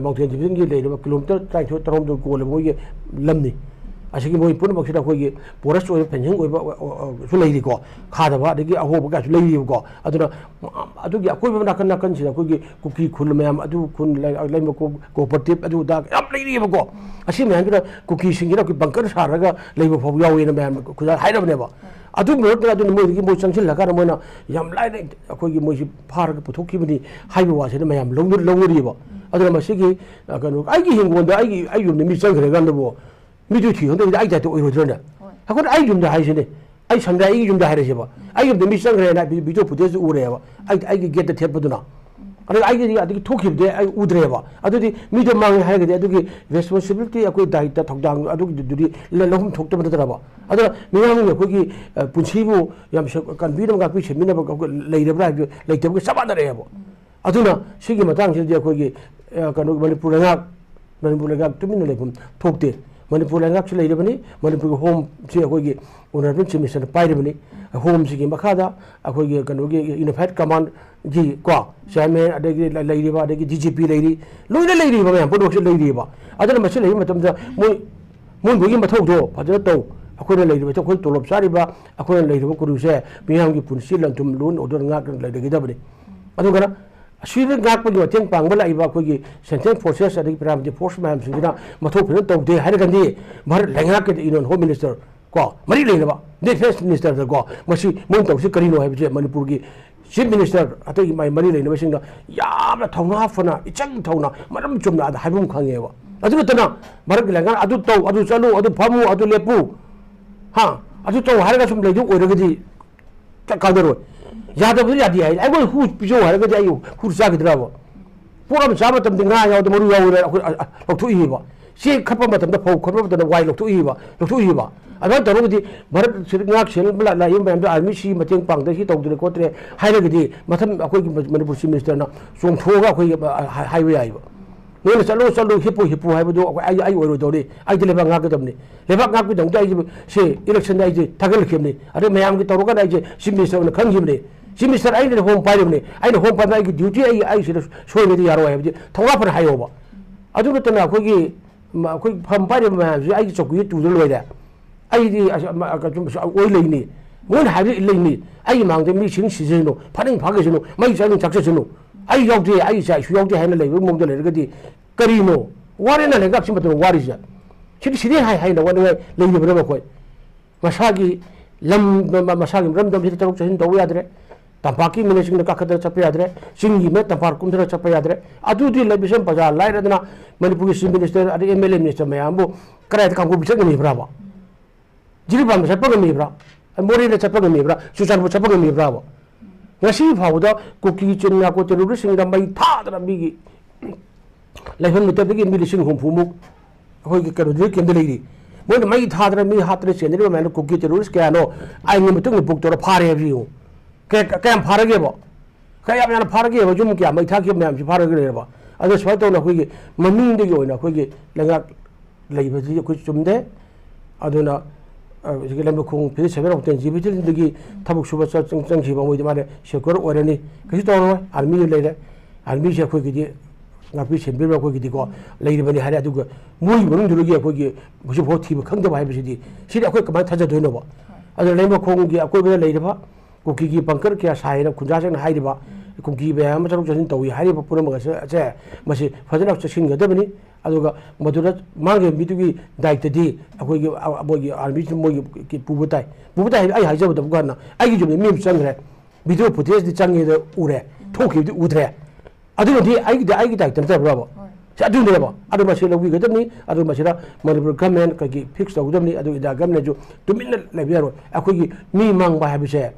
ꯃꯥꯎꯟꯇꯦꯟ ꯗꯤꯕꯤꯖꯟꯒꯤ ꯂꯩꯔꯤꯕ ꯀꯤꯂꯣꯃꯤꯇꯔ ꯇꯔꯥꯅꯤꯊꯣꯏ ꯇꯔꯥꯍꯨꯝꯗꯣꯏ ꯀꯣꯜꯂꯦꯕ ꯃꯣꯏꯒꯤ ꯂꯝꯅꯤ꯫ ꯑꯁꯤꯒꯤ ꯃꯣꯏ ꯄꯨꯝꯅꯃꯛꯁꯤꯗ ꯑꯩꯈꯣꯏꯒꯤ porous ꯑꯣꯏꯕ, fencing ꯑꯣꯏꯕ, ꯑ, ꯑ, ꯑ, ꯁꯨ ꯂꯩꯔꯤꯀꯣ, ꯈꯥꯗꯕ, ꯑꯗꯒꯤ ꯑꯍꯣꯕ ꯀꯌꯥꯁꯨ ꯂꯩꯔꯤꯕꯀꯣ꯫ ꯑꯗꯨꯅ, ꯑ, ꯑꯗꯨꯒꯤ ꯑꯀꯣꯏꯕ ꯅꯥꯀꯟ ꯅꯥꯀꯟꯁꯤꯗ ꯑꯩꯈꯣꯏꯒꯤ ꯀꯨꯀꯤ ꯈꯨꯜ ꯃꯌꯥꯝ, ꯑꯗꯨ ꯈꯨꯜ, ꯂꯩ-, ꯂꯩꯃꯀꯣ, cooperative, ꯑꯗꯨ ꯑꯗꯥ ꯌꯥꯝ ꯂꯩꯔꯤꯕꯀꯣ꯫ ꯑꯁꯤ ꯃꯌꯥꯝꯁꯤꯗ ꯀꯨꯀꯤꯁꯤꯡꯁꯤꯅ ꯑꯩꯈꯣꯏ bunker ꯁꯥꯔꯒ ꯂꯩꯕ ꯐꯥꯎꯕ ꯌꯥꯎꯋꯦꯅ ꯃꯌꯥꯝ ꯈꯨꯖꯥ ꯍꯥꯏꯔꯕꯅꯦꯕ꯫ ꯑꯗꯨ ꯃꯔꯛꯇ ꯑꯗꯨꯅ ꯃꯣꯏꯗꯒꯤ ꯃꯣꯏ ꯆꯪꯁꯤꯜꯂꯀꯥꯟꯗ ꯃꯣꯏꯅ ꯌꯥꯝ ꯂꯥꯏꯅ ꯑꯩꯈꯣꯏꯒꯤ ꯃꯣꯏꯁꯤ ꯐꯥꯔꯒ ꯄꯨꯊꯣꯛꯈꯤꯕꯅꯤ ꯍꯥꯏꯕ ꯋꯥꯁꯤꯅ ꯃꯌꯥꯝ ꯂꯧꯅ-, ꯂꯧꯅꯔꯤꯕ꯫ ꯑꯗꯨꯅ ꯃꯁꯤꯒꯤ, ꯑ, ꯀꯩꯅꯣ, ꯑꯩꯒꯤ ꯍꯤꯡꯒꯣꯜꯗ, ꯑꯩꯒꯤ, ꯑꯩ ꯌꯨꯝꯗ ꯃꯤ ꯆꯪꯈ꯭ꯔꯀꯥꯟꯗꯕꯨ ꯃꯤꯗꯨ ꯊꯤ ꯈꯪꯗ꯭ꯔꯗꯤ ꯑꯩ ꯇꯥꯏꯞꯇ ꯑꯣꯏꯔꯣꯏꯗ꯭ꯔꯅꯦ? ꯍꯣꯏ꯫ ꯑꯩꯈꯣꯏꯅ ꯑꯩ ꯌꯨꯝꯗ ꯍꯥꯏꯁꯤꯅꯦ, ꯑꯩ ꯁꯝꯅ ꯑꯩꯒꯤ ꯌꯨꯝꯗ ꯍꯥꯏꯔꯁꯦꯕ, ꯑꯩ ꯌꯨꯝꯗ ꯃꯤ ꯆꯪꯈ꯭ꯔꯦꯅ video footage ꯎꯔꯦꯕ, ꯑꯩ, ꯑꯩꯒꯤ gate ꯇ ꯊꯦꯠꯄꯗꯨꯅ, ꯑꯗꯨꯒ ꯑꯩꯒꯤ ꯑꯗꯒꯤ ꯊꯣꯛꯈꯤꯕꯗꯤ ꯑꯩ ꯎꯗ꯭ꯔꯦꯕ꯫ ꯑꯗꯨꯗꯤ ꯃꯤꯗꯣ ꯃꯥꯡꯉꯦ ꯍꯥꯏꯔꯒꯗꯤ ꯑꯗꯨꯒꯤ responsibility, ꯑꯩꯈꯣꯏ ꯗꯥꯏꯇ, ꯊꯧꯗꯥꯡ ꯑꯗꯨꯒꯤꯗꯨꯗꯤ ꯂ-, ꯂꯧꯐꯝ ꯊꯣꯛꯇꯕ ꯅꯠꯇ꯭ꯔꯕ? ꯑꯗꯨꯅ ꯃꯤꯌꯥꯝꯒꯤ ꯑꯩꯈꯣꯏꯒꯤ, ꯑ, ꯄꯨꯟꯁꯤꯕꯨ ꯌꯥꯝ ꯁ-, ꯀꯟꯕꯤꯅꯕ, ꯉꯥꯛꯄꯤ ꯁꯦꯟꯕꯤꯅꯕ ꯑꯩꯈꯣꯏ ꯂꯩꯔꯕ꯭ꯔꯥ ꯍꯥꯏꯕꯗꯨ ꯂꯩꯇꯕꯒ ꯆꯞ ꯃꯥꯟꯅꯔꯛꯑꯦꯕ꯫ ꯑꯗꯨꯅ ꯁꯤꯒꯤ ꯃꯇꯥꯡꯁꯤꯗꯗꯤ ꯑꯩꯈꯣꯏꯒꯤ, ꯑ, ꯀꯩꯅꯣ, ꯃꯅꯤꯄꯨꯔ ꯂꯩꯉꯥꯛ, ꯃꯅꯤꯄꯨꯔ ꯂꯩꯉꯥꯛ ꯇꯨꯃꯤꯟꯅ ꯂꯩꯐꯝ ꯊꯣꯛꯇꯦ꯫ ꯃꯅꯤꯄꯨꯔ ꯂꯩꯉꯥꯛꯁꯨ ꯂꯩꯔꯕꯅꯤ, ꯃꯅꯤꯄꯨꯔꯒꯤ Home ꯁꯤ ꯑꯩꯈꯣꯏꯒꯤ Honourable Chief Minister ꯅ ꯄꯥꯏꯔꯤꯕꯅꯤ꯫ Home ꯁꯤꯒꯤ ꯃꯈꯥꯗ ꯑꯩꯈꯣꯏꯒꯤ ꯀꯩꯅꯣꯒꯤ Unified Command ꯒꯤ ꯀꯣ chairman, ꯑꯗꯒꯤ ꯂ-, ꯂꯩꯔꯤꯕ, ꯑꯗꯒꯤ D G P ꯂꯩꯔꯤ, ꯂꯣꯏꯅ ꯂꯩꯔꯤꯕ ꯃꯌꯥꯝ ꯄꯨꯝꯅꯃꯛꯁꯨ ꯂꯩꯔꯤꯕ꯫ ꯑꯗꯨꯅ ꯃꯁꯤ ꯂꯩꯕ ꯃꯇꯝꯗ ꯃꯣꯏ, ꯃꯣꯏ ꯃꯣꯏꯒꯤ ꯃꯊꯧꯗꯣ ꯐꯖꯅ ꯇꯧ꯫ ꯑꯩꯈꯣꯏꯅ ꯂꯩꯔꯤꯕ, ꯑꯩꯈꯣꯏ ꯇꯣꯂꯣꯞ ꯆꯥꯔꯤꯕ, ꯑꯩꯈꯣꯏꯅ ꯂꯩꯔꯤꯕ ꯀꯨꯔꯨꯁꯦ ꯃꯤꯌꯥꯝꯒꯤ ꯄꯨꯟꯁꯤ, ꯂꯟ ꯊꯨꯝ, law and order ꯉꯥꯛꯅ ꯂꯩꯒꯗꯕꯅꯤ꯫ ꯑꯗꯨꯒ ꯑꯁꯤꯗ ꯉꯥꯛꯄꯒꯤ ꯃꯇꯦꯡ ꯄꯥꯡꯕ ꯂꯥꯛꯏꯕ ꯑꯩꯈꯣꯏꯒꯤ Central Forces ꯑꯗꯒꯤ Paramilitary Force ꯃꯌꯥꯝꯁꯤꯡꯁꯤꯅ ꯃꯊꯧ ꯐꯖꯅ ꯇꯧꯗꯦ ꯍꯥꯏꯔꯒꯗꯤ ꯚꯥꯔꯠ ꯂꯩꯉꯥꯛꯀꯤꯗ Union Home Minister ꯀꯣ, ꯃꯔꯤ ꯂꯩꯅꯕ Defence Minister ꯗ ꯀꯣ, ꯃꯁꯤ ꯃꯣꯏꯅ ꯇꯧꯔꯤꯁꯤ ꯀꯔꯤꯅꯣ ꯍꯥꯏꯕꯁꯦ ꯃꯅꯤꯄꯨꯔꯒꯤ Chief Minister ꯑꯇꯩ ꯃꯥꯏ ꯃꯔꯤ ꯂꯩꯅꯕꯁꯤꯡꯅ ꯌꯥꯝꯅ ꯊꯧꯅꯥ ꯐꯅ, ꯏꯆꯪ ꯊꯧꯅ, ꯃꯔꯝ ꯆꯨꯝꯅ ꯑꯗ ꯍꯥꯏꯐꯝ ꯈꯪꯉꯦꯕ꯫ ꯑꯗꯨ ꯅꯠꯇꯅ ꯚꯥꯔꯠꯀꯤ ꯂꯩꯉꯥꯛꯅ ꯑꯗꯨ ꯇꯧ, ꯑꯗꯨ ꯆꯠꯂꯨ, ꯑꯗꯨ ꯐꯝꯃꯨ, ꯑꯗꯨ ꯂꯦꯞꯄꯨ, ꯍꯥ, ꯑꯗꯨ ꯇꯧ ꯍꯥꯏꯔꯒ ꯁꯨꯝ ꯂꯩꯗꯧ ꯑꯣꯏꯔꯒꯗꯤ ꯀ-, ꯀꯥꯟꯅꯔꯣꯏ꯫ ꯌꯥꯗꯕꯗꯤ ꯌꯥꯗꯦ ꯍꯥꯏ꯫ ꯑꯩꯉꯣꯟꯗ ꯍꯨ ꯄꯤꯖꯧ ꯍꯥꯏꯔꯒꯗꯤ ꯑꯩ ꯍꯨ ꯆꯥꯈꯤꯗ꯭ꯔꯕ? ꯄꯣꯠ ꯑꯃ ꯆꯥꯕ ꯃꯇꯝꯗ ꯉꯥ ꯌꯥꯎꯗ ꯃꯔꯨ ꯌꯥꯎꯗ ꯑꯩꯈꯣꯏ, ꯑ, ꯑ, ꯂꯧꯊꯣꯛꯏꯕ꯫ ꯆꯦꯡ ꯈꯞꯄ ꯃꯇꯝꯗ, ꯐꯧ ꯈꯞꯄ ꯃꯇꯝꯗ ꯋꯥꯏ ꯂꯧꯊꯣꯛꯏꯕ, ꯂꯧꯊꯣꯛꯏꯕ꯫ ꯑꯗꯨꯃꯥꯏꯅ ꯇꯧꯔꯒꯗꯤ ꯚꯥꯔꯠ ꯁꯤꯗ ꯉꯥꯛ ꯁꯦꯟꯕ ꯂꯥ-, ꯂꯥꯛꯏꯕ ꯃꯌꯥꯝꯗꯣ army ꯁꯤ ꯃꯇꯦꯡ ꯄꯥꯡꯗ꯭ꯔꯦ, ꯁꯤ ꯇꯧꯗ꯭ꯔꯦ ꯈꯣꯠꯇ꯭ꯔꯦ ꯍꯥꯏꯔꯒꯗꯤ ꯃꯊꯪ ꯑꯩꯈꯣꯏꯒꯤ ꯃ-, ꯃꯅꯤꯄꯨꯔ Chief Minister ꯅ ꯆꯣꯡꯊꯣꯛꯑꯒ ꯑꯩꯈꯣꯏꯒꯤ, ꯑ, ꯍꯥꯏ-, ꯍꯥꯏꯕ ꯌꯥꯏꯕ꯫ ꯅꯣꯏꯅ ꯆꯠꯂꯣ, ꯆꯠꯂꯣ, ꯍꯤꯞꯄꯨ, ꯍꯤꯞꯄꯨ ꯍꯥꯏꯕꯗꯣ ꯑꯩ, ꯑꯩ, ꯑꯩ ꯑꯣꯏꯔꯣꯏꯗꯧꯔꯤ꯫ ꯑꯩꯗꯤ ꯂꯩꯕꯥꯛ ꯉꯥꯛꯀꯗꯕꯅꯤ꯫ ꯂꯩꯕꯥꯛ ꯉꯥꯛꯄꯒꯤꯗꯃꯛꯇ ꯑꯩꯁꯦ ꯁꯤ election ꯗ ꯑꯩꯁꯦ ꯊꯥꯒꯠꯂꯛꯈꯤꯕꯅꯤ꯫ ꯑꯗꯩ ꯃꯌꯥꯝꯒꯤ ꯇꯧꯔꯀꯥꯟꯗ ꯑꯩꯁꯦ Chief Minister ꯑꯣꯏꯅ ꯈꯟꯈꯤꯕꯅꯤ꯫ Chief Minister ꯑꯩꯅ Home ꯄꯥꯏꯔꯤꯕꯅꯤ꯫ ꯑꯩꯅ Home ꯄꯥꯏꯕ ꯑꯩꯒꯤ duty ꯑꯩ, ꯑꯩ ꯁꯤꯗ ꯁꯣꯏꯕꯗꯤ ꯌꯥꯔꯣꯏ ꯍꯥꯏꯕꯗꯤ ꯊꯧꯅꯥ ꯐꯅ ꯍꯥꯏꯌꯣꯕ꯫ ꯑꯗꯨ ꯅꯠꯇꯅ ꯑꯩꯈꯣꯏꯒꯤ ꯃ-, ꯑꯩꯈꯣꯏ ꯐꯝ ꯄꯥꯏꯔꯤꯕ ꯃꯌꯥꯝꯁꯤ ꯑꯩꯒꯤ ꯆꯧꯀ꯭ꯔꯤꯗ ꯇꯨꯗ ꯂꯣꯏꯔꯦ꯫ ꯑꯩꯗꯤ ꯑꯁ, ꯑꯃ, ꯀꯩꯅꯣ, ꯑꯣꯏ ꯂꯩꯅꯤ, ꯃꯣꯏꯅ ꯍꯥꯏꯕꯗ ꯏꯜ ꯂꯩꯅꯤ꯫ ꯑꯩꯒꯤ ꯃꯥꯡꯗ ꯃꯤ ꯁꯤꯡ ꯁꯤꯖꯁꯅꯨ, ꯐꯅꯤꯡ ꯐꯥꯈꯤꯁꯅꯨ, ꯃꯩ ꯆꯥꯅꯤꯡ ꯆꯥꯛꯆꯁꯅꯨ, ꯑꯩ ꯌꯥꯎꯗꯦ, ꯑꯩ ꯏꯆꯥ ꯏꯁꯨ ꯌꯥꯎꯗꯦ ꯍꯥꯏꯅ ꯂꯩꯕꯒꯤ ꯃꯑꯣꯡꯗ ꯂꯩꯔꯒꯗꯤ ꯀꯔꯤꯅꯣ? ꯋꯥꯔꯦꯅ ꯂꯩꯉꯥꯛꯁꯤ ꯃꯇꯝ ꯋꯥꯔꯤꯁꯦ꯫ ꯁꯤꯗꯤ ꯁꯤꯗꯤ ꯍꯥꯏ ꯍꯥꯏꯅ ꯋꯥꯅꯤꯡꯉꯥꯏ ꯂꯩꯔꯤꯕ꯭ꯔꯥ ꯃꯈꯣꯏ? ꯃꯁꯥꯒꯤ ꯂꯝ, ꯃ-, ꯃ-, ꯃꯁꯥꯒꯤ ꯃꯔꯝꯗꯝꯁꯤꯗ ꯆꯠꯊꯣꯛ ꯆꯠꯁꯤꯟ ꯇꯧꯕ ꯌꯥꯗ꯭ꯔꯦ꯫ ꯇꯝꯄꯥꯛꯀꯤ ꯃꯤꯅ ꯆꯤꯡꯗ ꯀꯥꯈꯠꯇꯅ ꯆꯠꯄ ꯌꯥꯗ꯭ꯔꯦ꯫ ꯆꯤꯡꯒꯤ ꯃꯤꯅ ꯇꯝꯄꯥꯛ ꯀꯨꯝꯊꯔ ꯆꯠꯄ ꯌꯥꯗ꯭ꯔꯦ꯫ ꯑꯗꯨꯗꯤ ꯂꯝꯕꯤ ꯁꯦꯝ ꯄ꯭ꯔꯖꯥ ꯂꯥꯏꯔꯗꯅ ꯃꯅꯤꯄꯨꯔꯒꯤ ꯆꯤꯐ ꯃꯤꯅꯤꯁꯇꯔ ꯑꯗꯩ ꯑꯦꯝ ꯑꯦꯜ ꯑꯦ ꯃꯤꯅꯤꯁꯇꯔ ꯃꯌꯥꯝꯕꯨ ꯀꯗꯥꯏꯗ ꯀꯥꯡꯄꯣꯛꯄꯤ ꯆꯠ ꯉꯝꯃꯤꯕ꯭ꯔꯥꯕ? ꯖꯤꯔꯤꯕꯥꯝꯗ ꯆꯠꯄ ꯉꯝꯃꯤꯕ꯭ꯔꯥ? ꯃꯣꯔꯦꯗ ꯆꯠꯄ ꯉꯝꯃꯤꯕ꯭ꯔꯥ? ꯆꯨꯔꯆꯥꯟꯄꯨꯔ ꯆꯠꯄ ꯉꯝꯃꯤꯕ꯭ꯔꯥꯕ? ꯉꯁꯤ ꯐꯥꯎꯕꯗ ꯀꯨꯀꯤ ꯆꯤꯟ ꯉꯥꯀꯣ ꯇꯦꯔꯣꯔꯤꯁꯁꯤꯡꯗ ꯃꯩ ꯊꯥꯗꯅ ꯃꯤꯒꯤ ꯂꯩꯐꯝ ꯂꯩꯇꯕꯗꯒꯤ ꯃꯤ ꯂꯤꯁꯤꯡ ꯍꯨꯝꯐꯨꯃꯨꯛ ꯑꯩꯈꯣꯏꯒꯤ ꯀꯩꯅꯣꯗꯨꯒꯤ ꯀꯦꯝꯗ ꯂꯩꯔꯤ꯫ ꯃꯣꯏꯅ ꯃꯩ ꯊꯥꯗꯅ ꯃꯤ ꯍꯥꯠꯇꯅ ꯆꯦꯟꯅꯔꯤꯕ ꯃꯌꯥꯝꯗꯣ ꯀꯨꯀꯤ ꯇꯦꯔꯣꯔꯤꯁ ꯀꯌꯥꯅꯣ ꯑꯥꯏꯟꯒꯤ ꯃꯇꯨꯡ ꯏꯟꯅ ꯕꯨꯛ ꯇꯧꯔ ꯐꯥꯔꯦ ꯍꯥꯏꯕꯁꯤ ꯌꯦꯡꯉꯨ꯫ ꯀꯌꯥ-, ꯀꯌꯥꯝ ꯐꯥꯔꯒꯦꯕ? ꯀꯌꯥꯝ ꯌꯥꯝꯅ ꯐꯥꯔꯒꯦꯕ? ꯌꯨꯝ ꯀꯌꯥ ꯃꯩ ꯊꯥꯈꯤꯕ ꯃꯌꯥꯝꯁꯤ ꯐꯥꯔꯒ ꯂꯩꯔꯕ? ꯑꯗꯣ ꯁꯨꯃꯥꯏꯅ ꯇꯧꯅ ꯑꯩꯈꯣꯏꯒꯤ ꯃꯃꯤꯡꯗꯒꯤ ꯑꯣꯏꯅ ꯑꯩꯈꯣꯏꯒꯤ ꯂꯩꯉꯥꯛ ꯂꯩꯕꯁꯤ ꯑꯩꯈꯣꯏ ꯆꯨꯝꯗꯦ꯫ ꯑꯗꯨꯅ, ꯑ, ꯍꯧꯖꯤꯛꯀꯤ ꯂꯩꯃꯈꯣꯡ ꯐꯤꯖꯤꯠ ꯁꯦꯕꯦꯟ ꯍꯣꯇꯦꯜ ꯖꯤ ꯚꯤ ꯊ꯭ꯔꯤꯗꯒꯤ ꯊꯕꯛ ꯁꯨꯕ ꯆꯠ-, ꯆꯪ-, ꯆꯪꯈꯤꯕ ꯃꯣꯏꯗꯤ ꯃꯥꯅ ꯁꯦꯀ꯭ꯌꯣꯔ ꯑꯣꯏꯔꯅꯤ, ꯀꯩꯁꯨ ꯇꯧꯔꯔꯣꯏ, ꯑꯥꯔꯃꯤ ꯂꯩꯔꯦ꯫ ꯑꯥꯔꯃꯤꯁꯦ ꯑꯩꯈꯣꯏꯒꯤꯗꯤ ꯉꯥꯛꯄꯤ ꯁꯦꯟꯕꯤꯔꯕ ꯑꯩꯈꯣꯏꯒꯤꯗꯤꯀꯣ ꯂꯩꯔꯤꯕꯅꯤ ꯍꯥꯏꯔꯦ, ꯑꯗꯨꯒ ꯃꯣꯏꯒꯤ ꯃꯅꯨꯡꯗꯨꯗꯒꯤ ꯑꯩꯈꯣꯏꯒꯤ ꯍꯧꯖꯤꯛꯐꯥꯎ ꯊꯤꯕ ꯈꯪꯗꯕ ꯍꯥꯏꯕꯁꯤꯗꯤ, ꯁꯤꯗꯤ ꯑꯩꯈꯣꯏ ꯀꯃꯥꯏꯅ ꯊꯥꯖꯗꯣꯏꯅꯣꯕ? ꯑꯗꯨꯅ ꯂꯩꯃꯈꯣꯡꯒꯤ ꯑꯀꯣꯏꯕꯗ ꯂꯩꯔꯤꯕ ꯀꯨꯀꯤꯒꯤ ꯕꯪꯀꯔ ꯀꯌꯥ ꯁꯥꯏꯅ ꯈꯨꯟꯖꯥꯁꯤꯡꯅ ꯍꯥꯏꯔꯤꯕ, ꯀꯨꯀꯤ ꯃꯌꯥꯝ ꯑꯃ ꯆꯠꯊꯣꯛ ꯆꯠꯁꯤꯟ ꯇꯧꯏ ꯍꯥꯏꯔꯤꯕ ꯄꯨꯝꯅꯃꯛ ꯑꯁꯦ, ꯑꯁꯦ ꯃꯁꯤ ꯐꯖꯅ ꯆꯦꯛꯁꯤꯟꯒꯗꯕꯅꯤ꯫ ꯑꯗꯨꯒ ꯃꯗꯨꯗ ꯃꯥꯡꯈꯤꯕ ꯃꯤꯗꯨꯒꯤ ꯗꯥꯏꯇꯗꯤ ꯑꯩꯈꯣꯏꯒꯤ, ꯑ-, ꯃꯣꯏꯒꯤ ꯑꯥꯔꯃꯤꯁꯤꯅ ꯃꯣꯏꯒꯤ ꯄꯨꯕ ꯇꯥꯏ꯫ ꯄꯨꯕ ꯇꯥꯏ ꯍꯥꯏꯕꯗꯤ ꯑꯩ ꯍꯥꯏꯖꯕꯗꯕꯨ ꯍꯥꯟꯅ ꯑꯩꯒꯤ ꯌꯨꯝꯗ ꯃꯤ ꯑꯃ ꯆꯪꯈ꯭ꯔꯦ, ꯚꯤꯗꯤꯑꯣ ꯐꯨꯇꯦꯖꯇꯤ ꯆꯪꯉꯦꯗ ꯎꯔꯦ, ꯊꯣꯛꯈꯤꯕꯗꯤ ꯎꯗ꯭ꯔꯦ꯫ ꯑꯗꯨꯅꯗꯤ ꯑꯩꯒꯤꯗꯤ ꯑꯩꯒꯤ ꯗꯥꯏꯇ ꯅꯠꯇꯕ꯭ꯔꯕ? ꯍꯣꯏ꯫ ꯁꯤ ꯑꯗꯨꯅꯦꯕ꯫ ꯑꯗꯨ ꯃꯁꯤ ꯂꯧꯕꯤꯒꯗꯕꯅꯤ꯫ ꯑꯗꯨ ꯃꯁꯤꯗ ꯃꯅꯤꯄꯨꯔ ꯒꯃꯦꯟ ꯀꯩꯒꯤ ꯐꯤꯛꯁ ꯇꯧꯒꯗꯕꯅꯤ꯫ ꯑꯗꯨ ꯏꯟꯗꯤꯌꯥ ꯒꯃꯦꯟꯁꯨ ꯇꯨꯃꯤꯟꯅ ꯂꯩꯕ ꯌꯥꯔꯣꯏ꯫ ꯑꯩꯈꯣꯏꯒꯤ ꯃꯤ ꯃꯥꯡꯕ ꯍꯥꯏꯕꯁꯦ,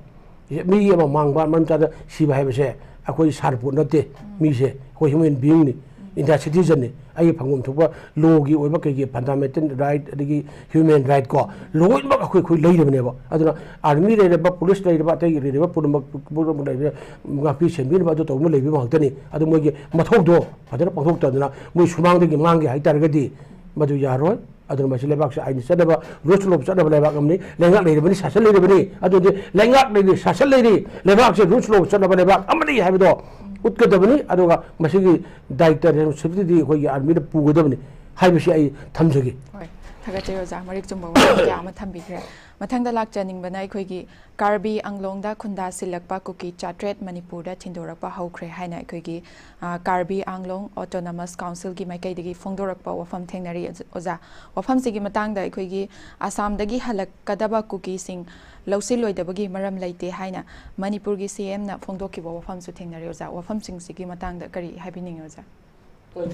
ꯃꯤ ꯑꯃ ꯃꯥꯡꯕ, ꯃꯔꯝ ꯆꯥꯗ ꯁꯤꯕ ꯍꯥꯏꯕꯁꯦ ꯑꯩꯈꯣꯏ ꯁꯥꯔ ꯄꯣꯠ ꯅꯠꯇꯦ꯫ ꯃꯤꯁꯦ ꯑꯩꯈꯣꯏ ꯍ꯭ꯌꯨꯃꯦꯟ ꯕꯤꯌꯤꯡꯅꯤ, ꯏꯟꯗꯤꯌꯥ ꯁꯤꯇꯤꯖꯟꯅꯤ꯫ ꯑꯩꯒꯤ ꯐꯪꯐꯝ ꯊꯣꯛꯄ ꯂꯣꯒꯤ ꯑꯣꯏꯕ ꯀꯩꯒꯤ ꯐꯟꯗꯥꯃꯦꯟꯇꯦꯜ ꯔꯥꯏꯠ, ꯑꯗꯒꯤ ꯍ꯭ꯌꯨꯃꯦꯟ ꯔꯥꯏꯠ ꯀꯣ, ꯂꯣꯏꯅꯃꯛ ꯑꯩꯈꯣꯏ, ꯑꯩꯈꯣꯏ ꯂꯩꯔꯕꯅꯦꯕ꯫ ꯑꯗꯨꯅ ꯑꯥꯔꯃꯤ ꯂꯩꯔꯕ, ꯄꯨꯂꯤꯁ ꯂꯩꯔꯕ, ꯑꯇꯩꯒꯤ ꯂꯩꯔꯤꯕ ꯄꯨꯝꯅꯃꯛ, ꯄꯨꯝꯅꯃꯛ ꯂꯩꯔꯤꯕ ꯉꯥꯛꯄꯤ ꯁꯦꯟꯕꯤꯅꯕ ꯑꯗꯨ ꯇꯧꯕ ꯂꯩꯕꯤꯕ ꯉꯥꯛꯇꯅꯤ꯫ ꯑꯗꯨ ꯃꯣꯏꯒꯤ ꯃꯊꯧꯗꯣ ꯐꯖꯅ ꯄꯥꯡꯊꯣꯛꯇꯗꯅ ꯃꯣꯏ ꯁꯨꯃꯥꯡꯗꯒꯤ ꯃꯥꯡꯒꯦ ꯍꯥꯏꯇꯥꯔꯒꯗꯤ ꯃꯗꯨ ꯌꯥꯔꯣꯏ꯫ ꯑꯗꯨꯅ ꯃꯁꯤ ꯂꯩꯕꯥꯛꯁꯦ ꯑꯥꯏꯟ ꯆꯠꯅꯕ, ꯔꯨꯜꯁ ꯂꯣ ꯆꯠꯅꯕ ꯂꯩꯕꯥꯛ ꯑꯃꯅꯤ꯫ ꯂꯩꯉꯥꯛ ꯂꯩꯔꯤꯕꯅꯤ, ꯁꯥꯁꯟ ꯂꯩꯔꯤꯕꯅꯤ꯫ ꯑꯗꯨꯗꯤ ꯂꯩꯉꯥꯛ ꯂꯩꯔꯤ, ꯁꯥꯁꯟ ꯂꯩꯔꯤ, ꯂꯩꯕꯥꯛꯁꯦ ꯔꯨꯜꯁ ꯂꯣ ꯆꯠꯅꯕ ꯂꯩꯕꯥꯛ ꯑꯃꯅꯤ ꯍꯥꯏꯕꯗꯣ ꯎꯠꯀꯗꯕꯅꯤ꯫ ꯑꯗꯨꯒ ꯃꯁꯤꯒꯤ ꯗꯥꯏꯇ, ꯔꯦꯁꯄꯣꯟꯁꯤꯕꯤꯂꯤꯇꯤꯗꯤ ꯑꯩꯈꯣꯏꯒꯤ ꯑꯥꯔꯃꯤꯅ ꯄꯨꯒꯗꯕꯅꯤ꯫ ꯍꯥꯏꯕꯁꯤ ꯑꯩ ꯊꯝꯖꯒꯦ꯫ ꯍꯣꯏ, ꯊꯥꯒꯠꯆꯔꯤ ꯑꯣꯖꯥ꯫ ꯃꯔꯤꯛ ꯆꯨꯝꯕ ꯋꯥꯐꯝ ꯀꯌꯥ ꯑꯃ ꯊꯝꯕꯤꯈ꯭ꯔꯦ꯫ ꯃꯊꯪꯗ ꯂꯥꯛꯆꯅꯤꯡꯕꯅ ꯑꯩꯈꯣꯏꯒꯤ ꯀꯥꯔꯕꯤ ꯑꯪꯂꯣꯡꯗ ꯈꯨꯟꯗꯥ ꯁꯤꯜꯂꯛꯄ ꯀꯨꯀꯤ ꯆꯥꯇ꯭ꯔꯦꯠ ꯃꯅꯤꯄꯨꯔꯗ ꯊꯤꯟꯗꯣꯔꯛꯄ ꯍꯧꯈ꯭ꯔꯦ ꯍꯥꯏꯅ ꯑꯩꯈꯣꯏꯒꯤ, ꯑ, ꯀꯥꯔꯕꯤ ꯑꯪꯂꯣꯡ ꯑꯣꯇꯣꯅꯣꯃꯁ ꯀꯥꯎꯟꯁꯤꯜꯒꯤ ꯃꯥꯏꯀꯩꯗꯒꯤ ꯐꯣꯡꯗꯣꯔꯛꯄ ꯋꯥꯐꯝ ꯊꯦꯡꯅꯔꯤ꯫ ꯑꯣꯖꯥ, ꯋꯥꯐꯝꯁꯤꯒꯤ ꯃꯇꯥꯡꯗ ꯑꯩꯈꯣꯏꯒꯤ ꯑꯁꯥꯝꯗꯒꯤ ꯍꯜꯂꯛꯀꯗꯕ ꯀꯨꯀꯤꯁꯤꯡ ꯂꯧꯁꯤꯜꯂꯣꯏꯗꯕꯒꯤ ꯃꯔꯝ ꯂꯩꯇꯦ ꯍꯥꯏꯅ ꯃꯅꯤꯄꯨꯔꯒꯤ ꯁꯤ ꯑꯦꯝꯅ ꯐꯣꯡꯗꯣꯛꯈꯤꯕ ꯋꯥꯐꯝꯁꯨ ꯊꯦꯡꯅꯔꯤ꯫ ꯑꯣꯖꯥ, ꯋꯥꯐꯝꯁꯤꯡꯁꯤꯒꯤ ꯃꯇꯥꯡꯗ ꯀꯔꯤ ꯍꯥꯏꯕꯤꯅꯤꯡꯉꯤ ꯑꯣꯖꯥ?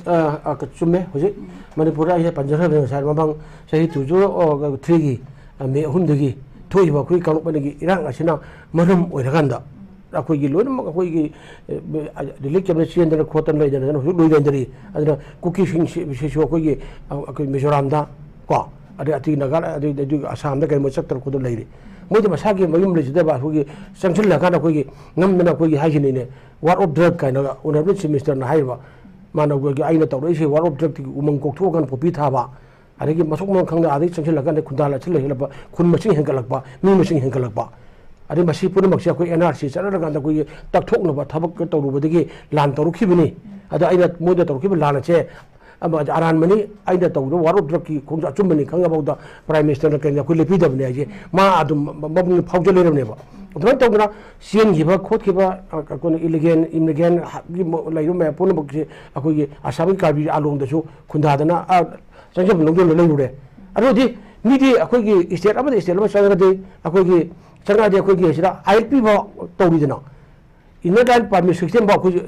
ꯑ, ꯑ, ꯆꯨꯝꯃꯦ꯫ ꯍꯧꯖꯤꯛ ꯃꯅꯤꯄꯨꯔꯗ ꯑꯩꯅ ꯄꯟꯖꯈ꯭ꯔꯕꯅꯤ ꯉꯁꯥꯏ, ꯃꯃꯥꯡ ꯆꯍꯤ ꯇꯨ ꯖꯤꯔꯣ ꯊ꯭ꯔꯤꯒꯤ, ꯑ, ꯃꯦ ꯑꯍꯨꯝꯗꯒꯤ ꯊꯣꯛꯏꯕ ꯑꯩꯈꯣꯏ ꯀꯥꯡꯂꯨꯞ ꯑꯅꯤꯒꯤ ꯏꯔꯥꯡ ꯑꯁꯤꯅ ꯃꯔꯝ ꯑꯣꯏꯔꯀꯥꯟꯗ ꯑꯩꯈꯣꯏꯒꯤ ꯂꯣꯏꯅꯃꯛ ꯑꯩꯈꯣꯏꯒꯤ, ꯑ, ꯔꯤꯂꯤꯐ ꯀꯦꯝꯞꯇ ꯆꯦꯟꯗꯅ ꯈꯣꯠꯇꯅ ꯂꯩꯗꯅ ꯍꯧꯖꯤꯛ ꯂꯣꯏꯅꯗꯔꯤ꯫ ꯑꯗꯨꯅ ꯀꯨꯀꯤꯁꯤꯡꯁꯤ, ꯁꯤꯁꯨ ꯑꯩꯈꯣꯏꯒꯤ, ꯑ, ꯑꯩꯈꯣꯏ ꯃꯤꯖꯣꯔꯥꯝꯗ ꯀꯣ, ꯑꯗꯩ ꯑꯇꯩ ꯅꯥꯒꯥ-, ꯑꯗꯩ, ꯑꯗꯩ ꯑꯁꯥꯝꯗ ꯀꯩꯅꯣ ꯆꯠꯇꯅ ꯈꯣꯠꯇꯅ ꯂꯩꯔꯤ꯫ ꯃꯣꯏꯗꯤ ꯃꯁꯥꯒꯤ ꯃꯌꯨꯝ ꯂꯩꯖꯗꯕ ꯑꯩꯈꯣꯏꯒꯤ ꯆꯪꯁꯤꯜꯂꯀꯥꯟꯗ ꯑꯩꯈꯣꯏꯒꯤ ꯅꯝꯗꯅ ꯑꯩꯈꯣꯏꯒꯤ ꯍꯥꯏꯁꯤꯅꯤꯅꯦ, war of drug ꯀꯥꯏꯅ ꯑꯣꯅꯔꯦꯕꯜ ꯆꯤꯐ ꯃꯤꯅꯤꯁꯇꯔꯅ ꯍꯥꯏꯔꯤꯕ꯫ ꯃꯥꯅ ꯑꯩꯈꯣꯏꯒꯤ ꯑꯩꯅ ꯇꯧꯔꯛꯏꯁꯦ war of drugꯀꯤ ꯎꯃꯪ ꯀꯣꯛꯊꯣꯛꯑꯀꯥꯟꯗ ꯄꯣꯄꯤ ꯊꯥꯕ, ꯑꯗꯒꯤ ꯃꯊꯣꯡ ꯃꯔꯝ ꯈꯪꯗ ꯑꯥꯗꯒꯤ ꯆꯪꯁꯤꯜꯂꯀꯥꯟꯗ ꯈꯨꯟꯗꯥ ꯂꯥꯟꯁꯤꯜ ꯂꯩꯁꯤꯜꯂꯛꯄ, ꯈꯨꯟ ꯃꯁꯤꯡ ꯍꯦꯟꯒꯠꯂꯛꯄ, ꯃꯤ ꯃꯁꯤꯡ ꯍꯦꯟꯒꯠꯂꯛꯄ, ꯑꯗꯩ ꯃꯁꯤ ꯄꯨꯝꯅꯃꯛꯁꯦ ꯑꯩꯈꯣꯏ ꯑꯦꯟ ꯑꯥꯔ ꯁꯤ ꯆꯠꯅꯔꯀꯥꯟꯗ ꯑꯩꯈꯣꯏꯒꯤ ꯇꯛꯊꯣꯛꯅꯕ ꯊꯕꯛ ꯇꯧꯔꯨꯕꯗꯒꯤ ꯂꯥꯟ ꯇꯧꯔꯛꯈꯤꯕꯅꯤ꯫ ꯑꯗ ꯑꯩꯅ ꯃꯣꯏꯗ ꯇꯧꯔꯛꯈꯤꯕ ꯂꯥꯟ ꯑꯁꯦ ꯑꯃ ꯑꯔꯥꯟꯕꯅꯤ, ꯑꯩꯅ ꯇꯧꯔꯤꯕ war of drugꯀꯤ ꯈꯣꯡꯖꯪ ꯑꯆꯨꯝꯕꯅꯤ ꯈꯪꯉꯐꯥꯎꯗ ꯄ꯭ꯔꯥꯏꯝ ꯃꯤꯅꯤꯁꯇꯔꯅ ꯀꯩꯅꯣ ꯑꯩꯈꯣꯏ ꯂꯦꯞꯄꯤꯗꯕꯅꯤ ꯍꯥꯏꯁꯦ꯫ ꯃꯥ ꯑꯗꯨꯝ ꯃ-, ꯃ-, ꯃꯕꯨꯛꯅꯤꯡ ꯐꯥꯎꯖ ꯂꯩꯔꯕꯅꯦꯕ꯫ ꯑꯗꯨꯃꯥꯏꯅ ꯇꯧꯗꯅ ꯆꯦꯟꯈꯤꯕ ꯈꯣꯠꯈꯤꯕ, ꯑ, ꯑꯩꯈꯣꯏꯅ ꯏꯂꯤꯒꯦꯟ, ꯏꯃꯤꯒ꯭ꯔꯦꯟ ꯍꯥ-, ꯒꯤ ꯃ-, ꯂꯩꯔꯤꯕ ꯃꯌꯥꯝ ꯄꯨꯝꯅꯃꯛꯁꯦ ꯑꯩꯈꯣꯏꯒꯤ ꯑꯁꯥꯝꯒꯤ ꯀꯥꯔꯕꯤ ꯑꯥꯂꯣꯡꯗꯁꯨ ꯈꯨꯟꯗꯥꯗꯅ, ꯑ, ꯆꯪꯖꯐꯝ ꯂꯧꯗꯅ ꯂꯩꯔꯨꯔꯦ꯫ ꯑꯗꯨꯗꯤ ꯃꯤꯗꯤ ꯑꯩꯈꯣꯏꯒꯤ ꯏꯁꯇꯦꯠ ꯑꯃꯗ ꯏꯁꯇꯦꯠ ꯑꯃ ꯆꯪꯉꯒꯗꯤ ꯑꯩꯈꯣꯏꯒꯤ, ꯆꯪꯉꯛꯑꯗꯤ ꯑꯩꯈꯣꯏꯒꯤ ꯁꯤꯗ ꯑꯥꯏ ꯑꯦꯜ ꯄꯤ ꯐꯥꯎ ꯇꯧꯔꯤꯗꯅ꯫ Inner Line Permit System ꯐꯥꯎ ꯑꯩꯈꯣꯏꯁꯨ,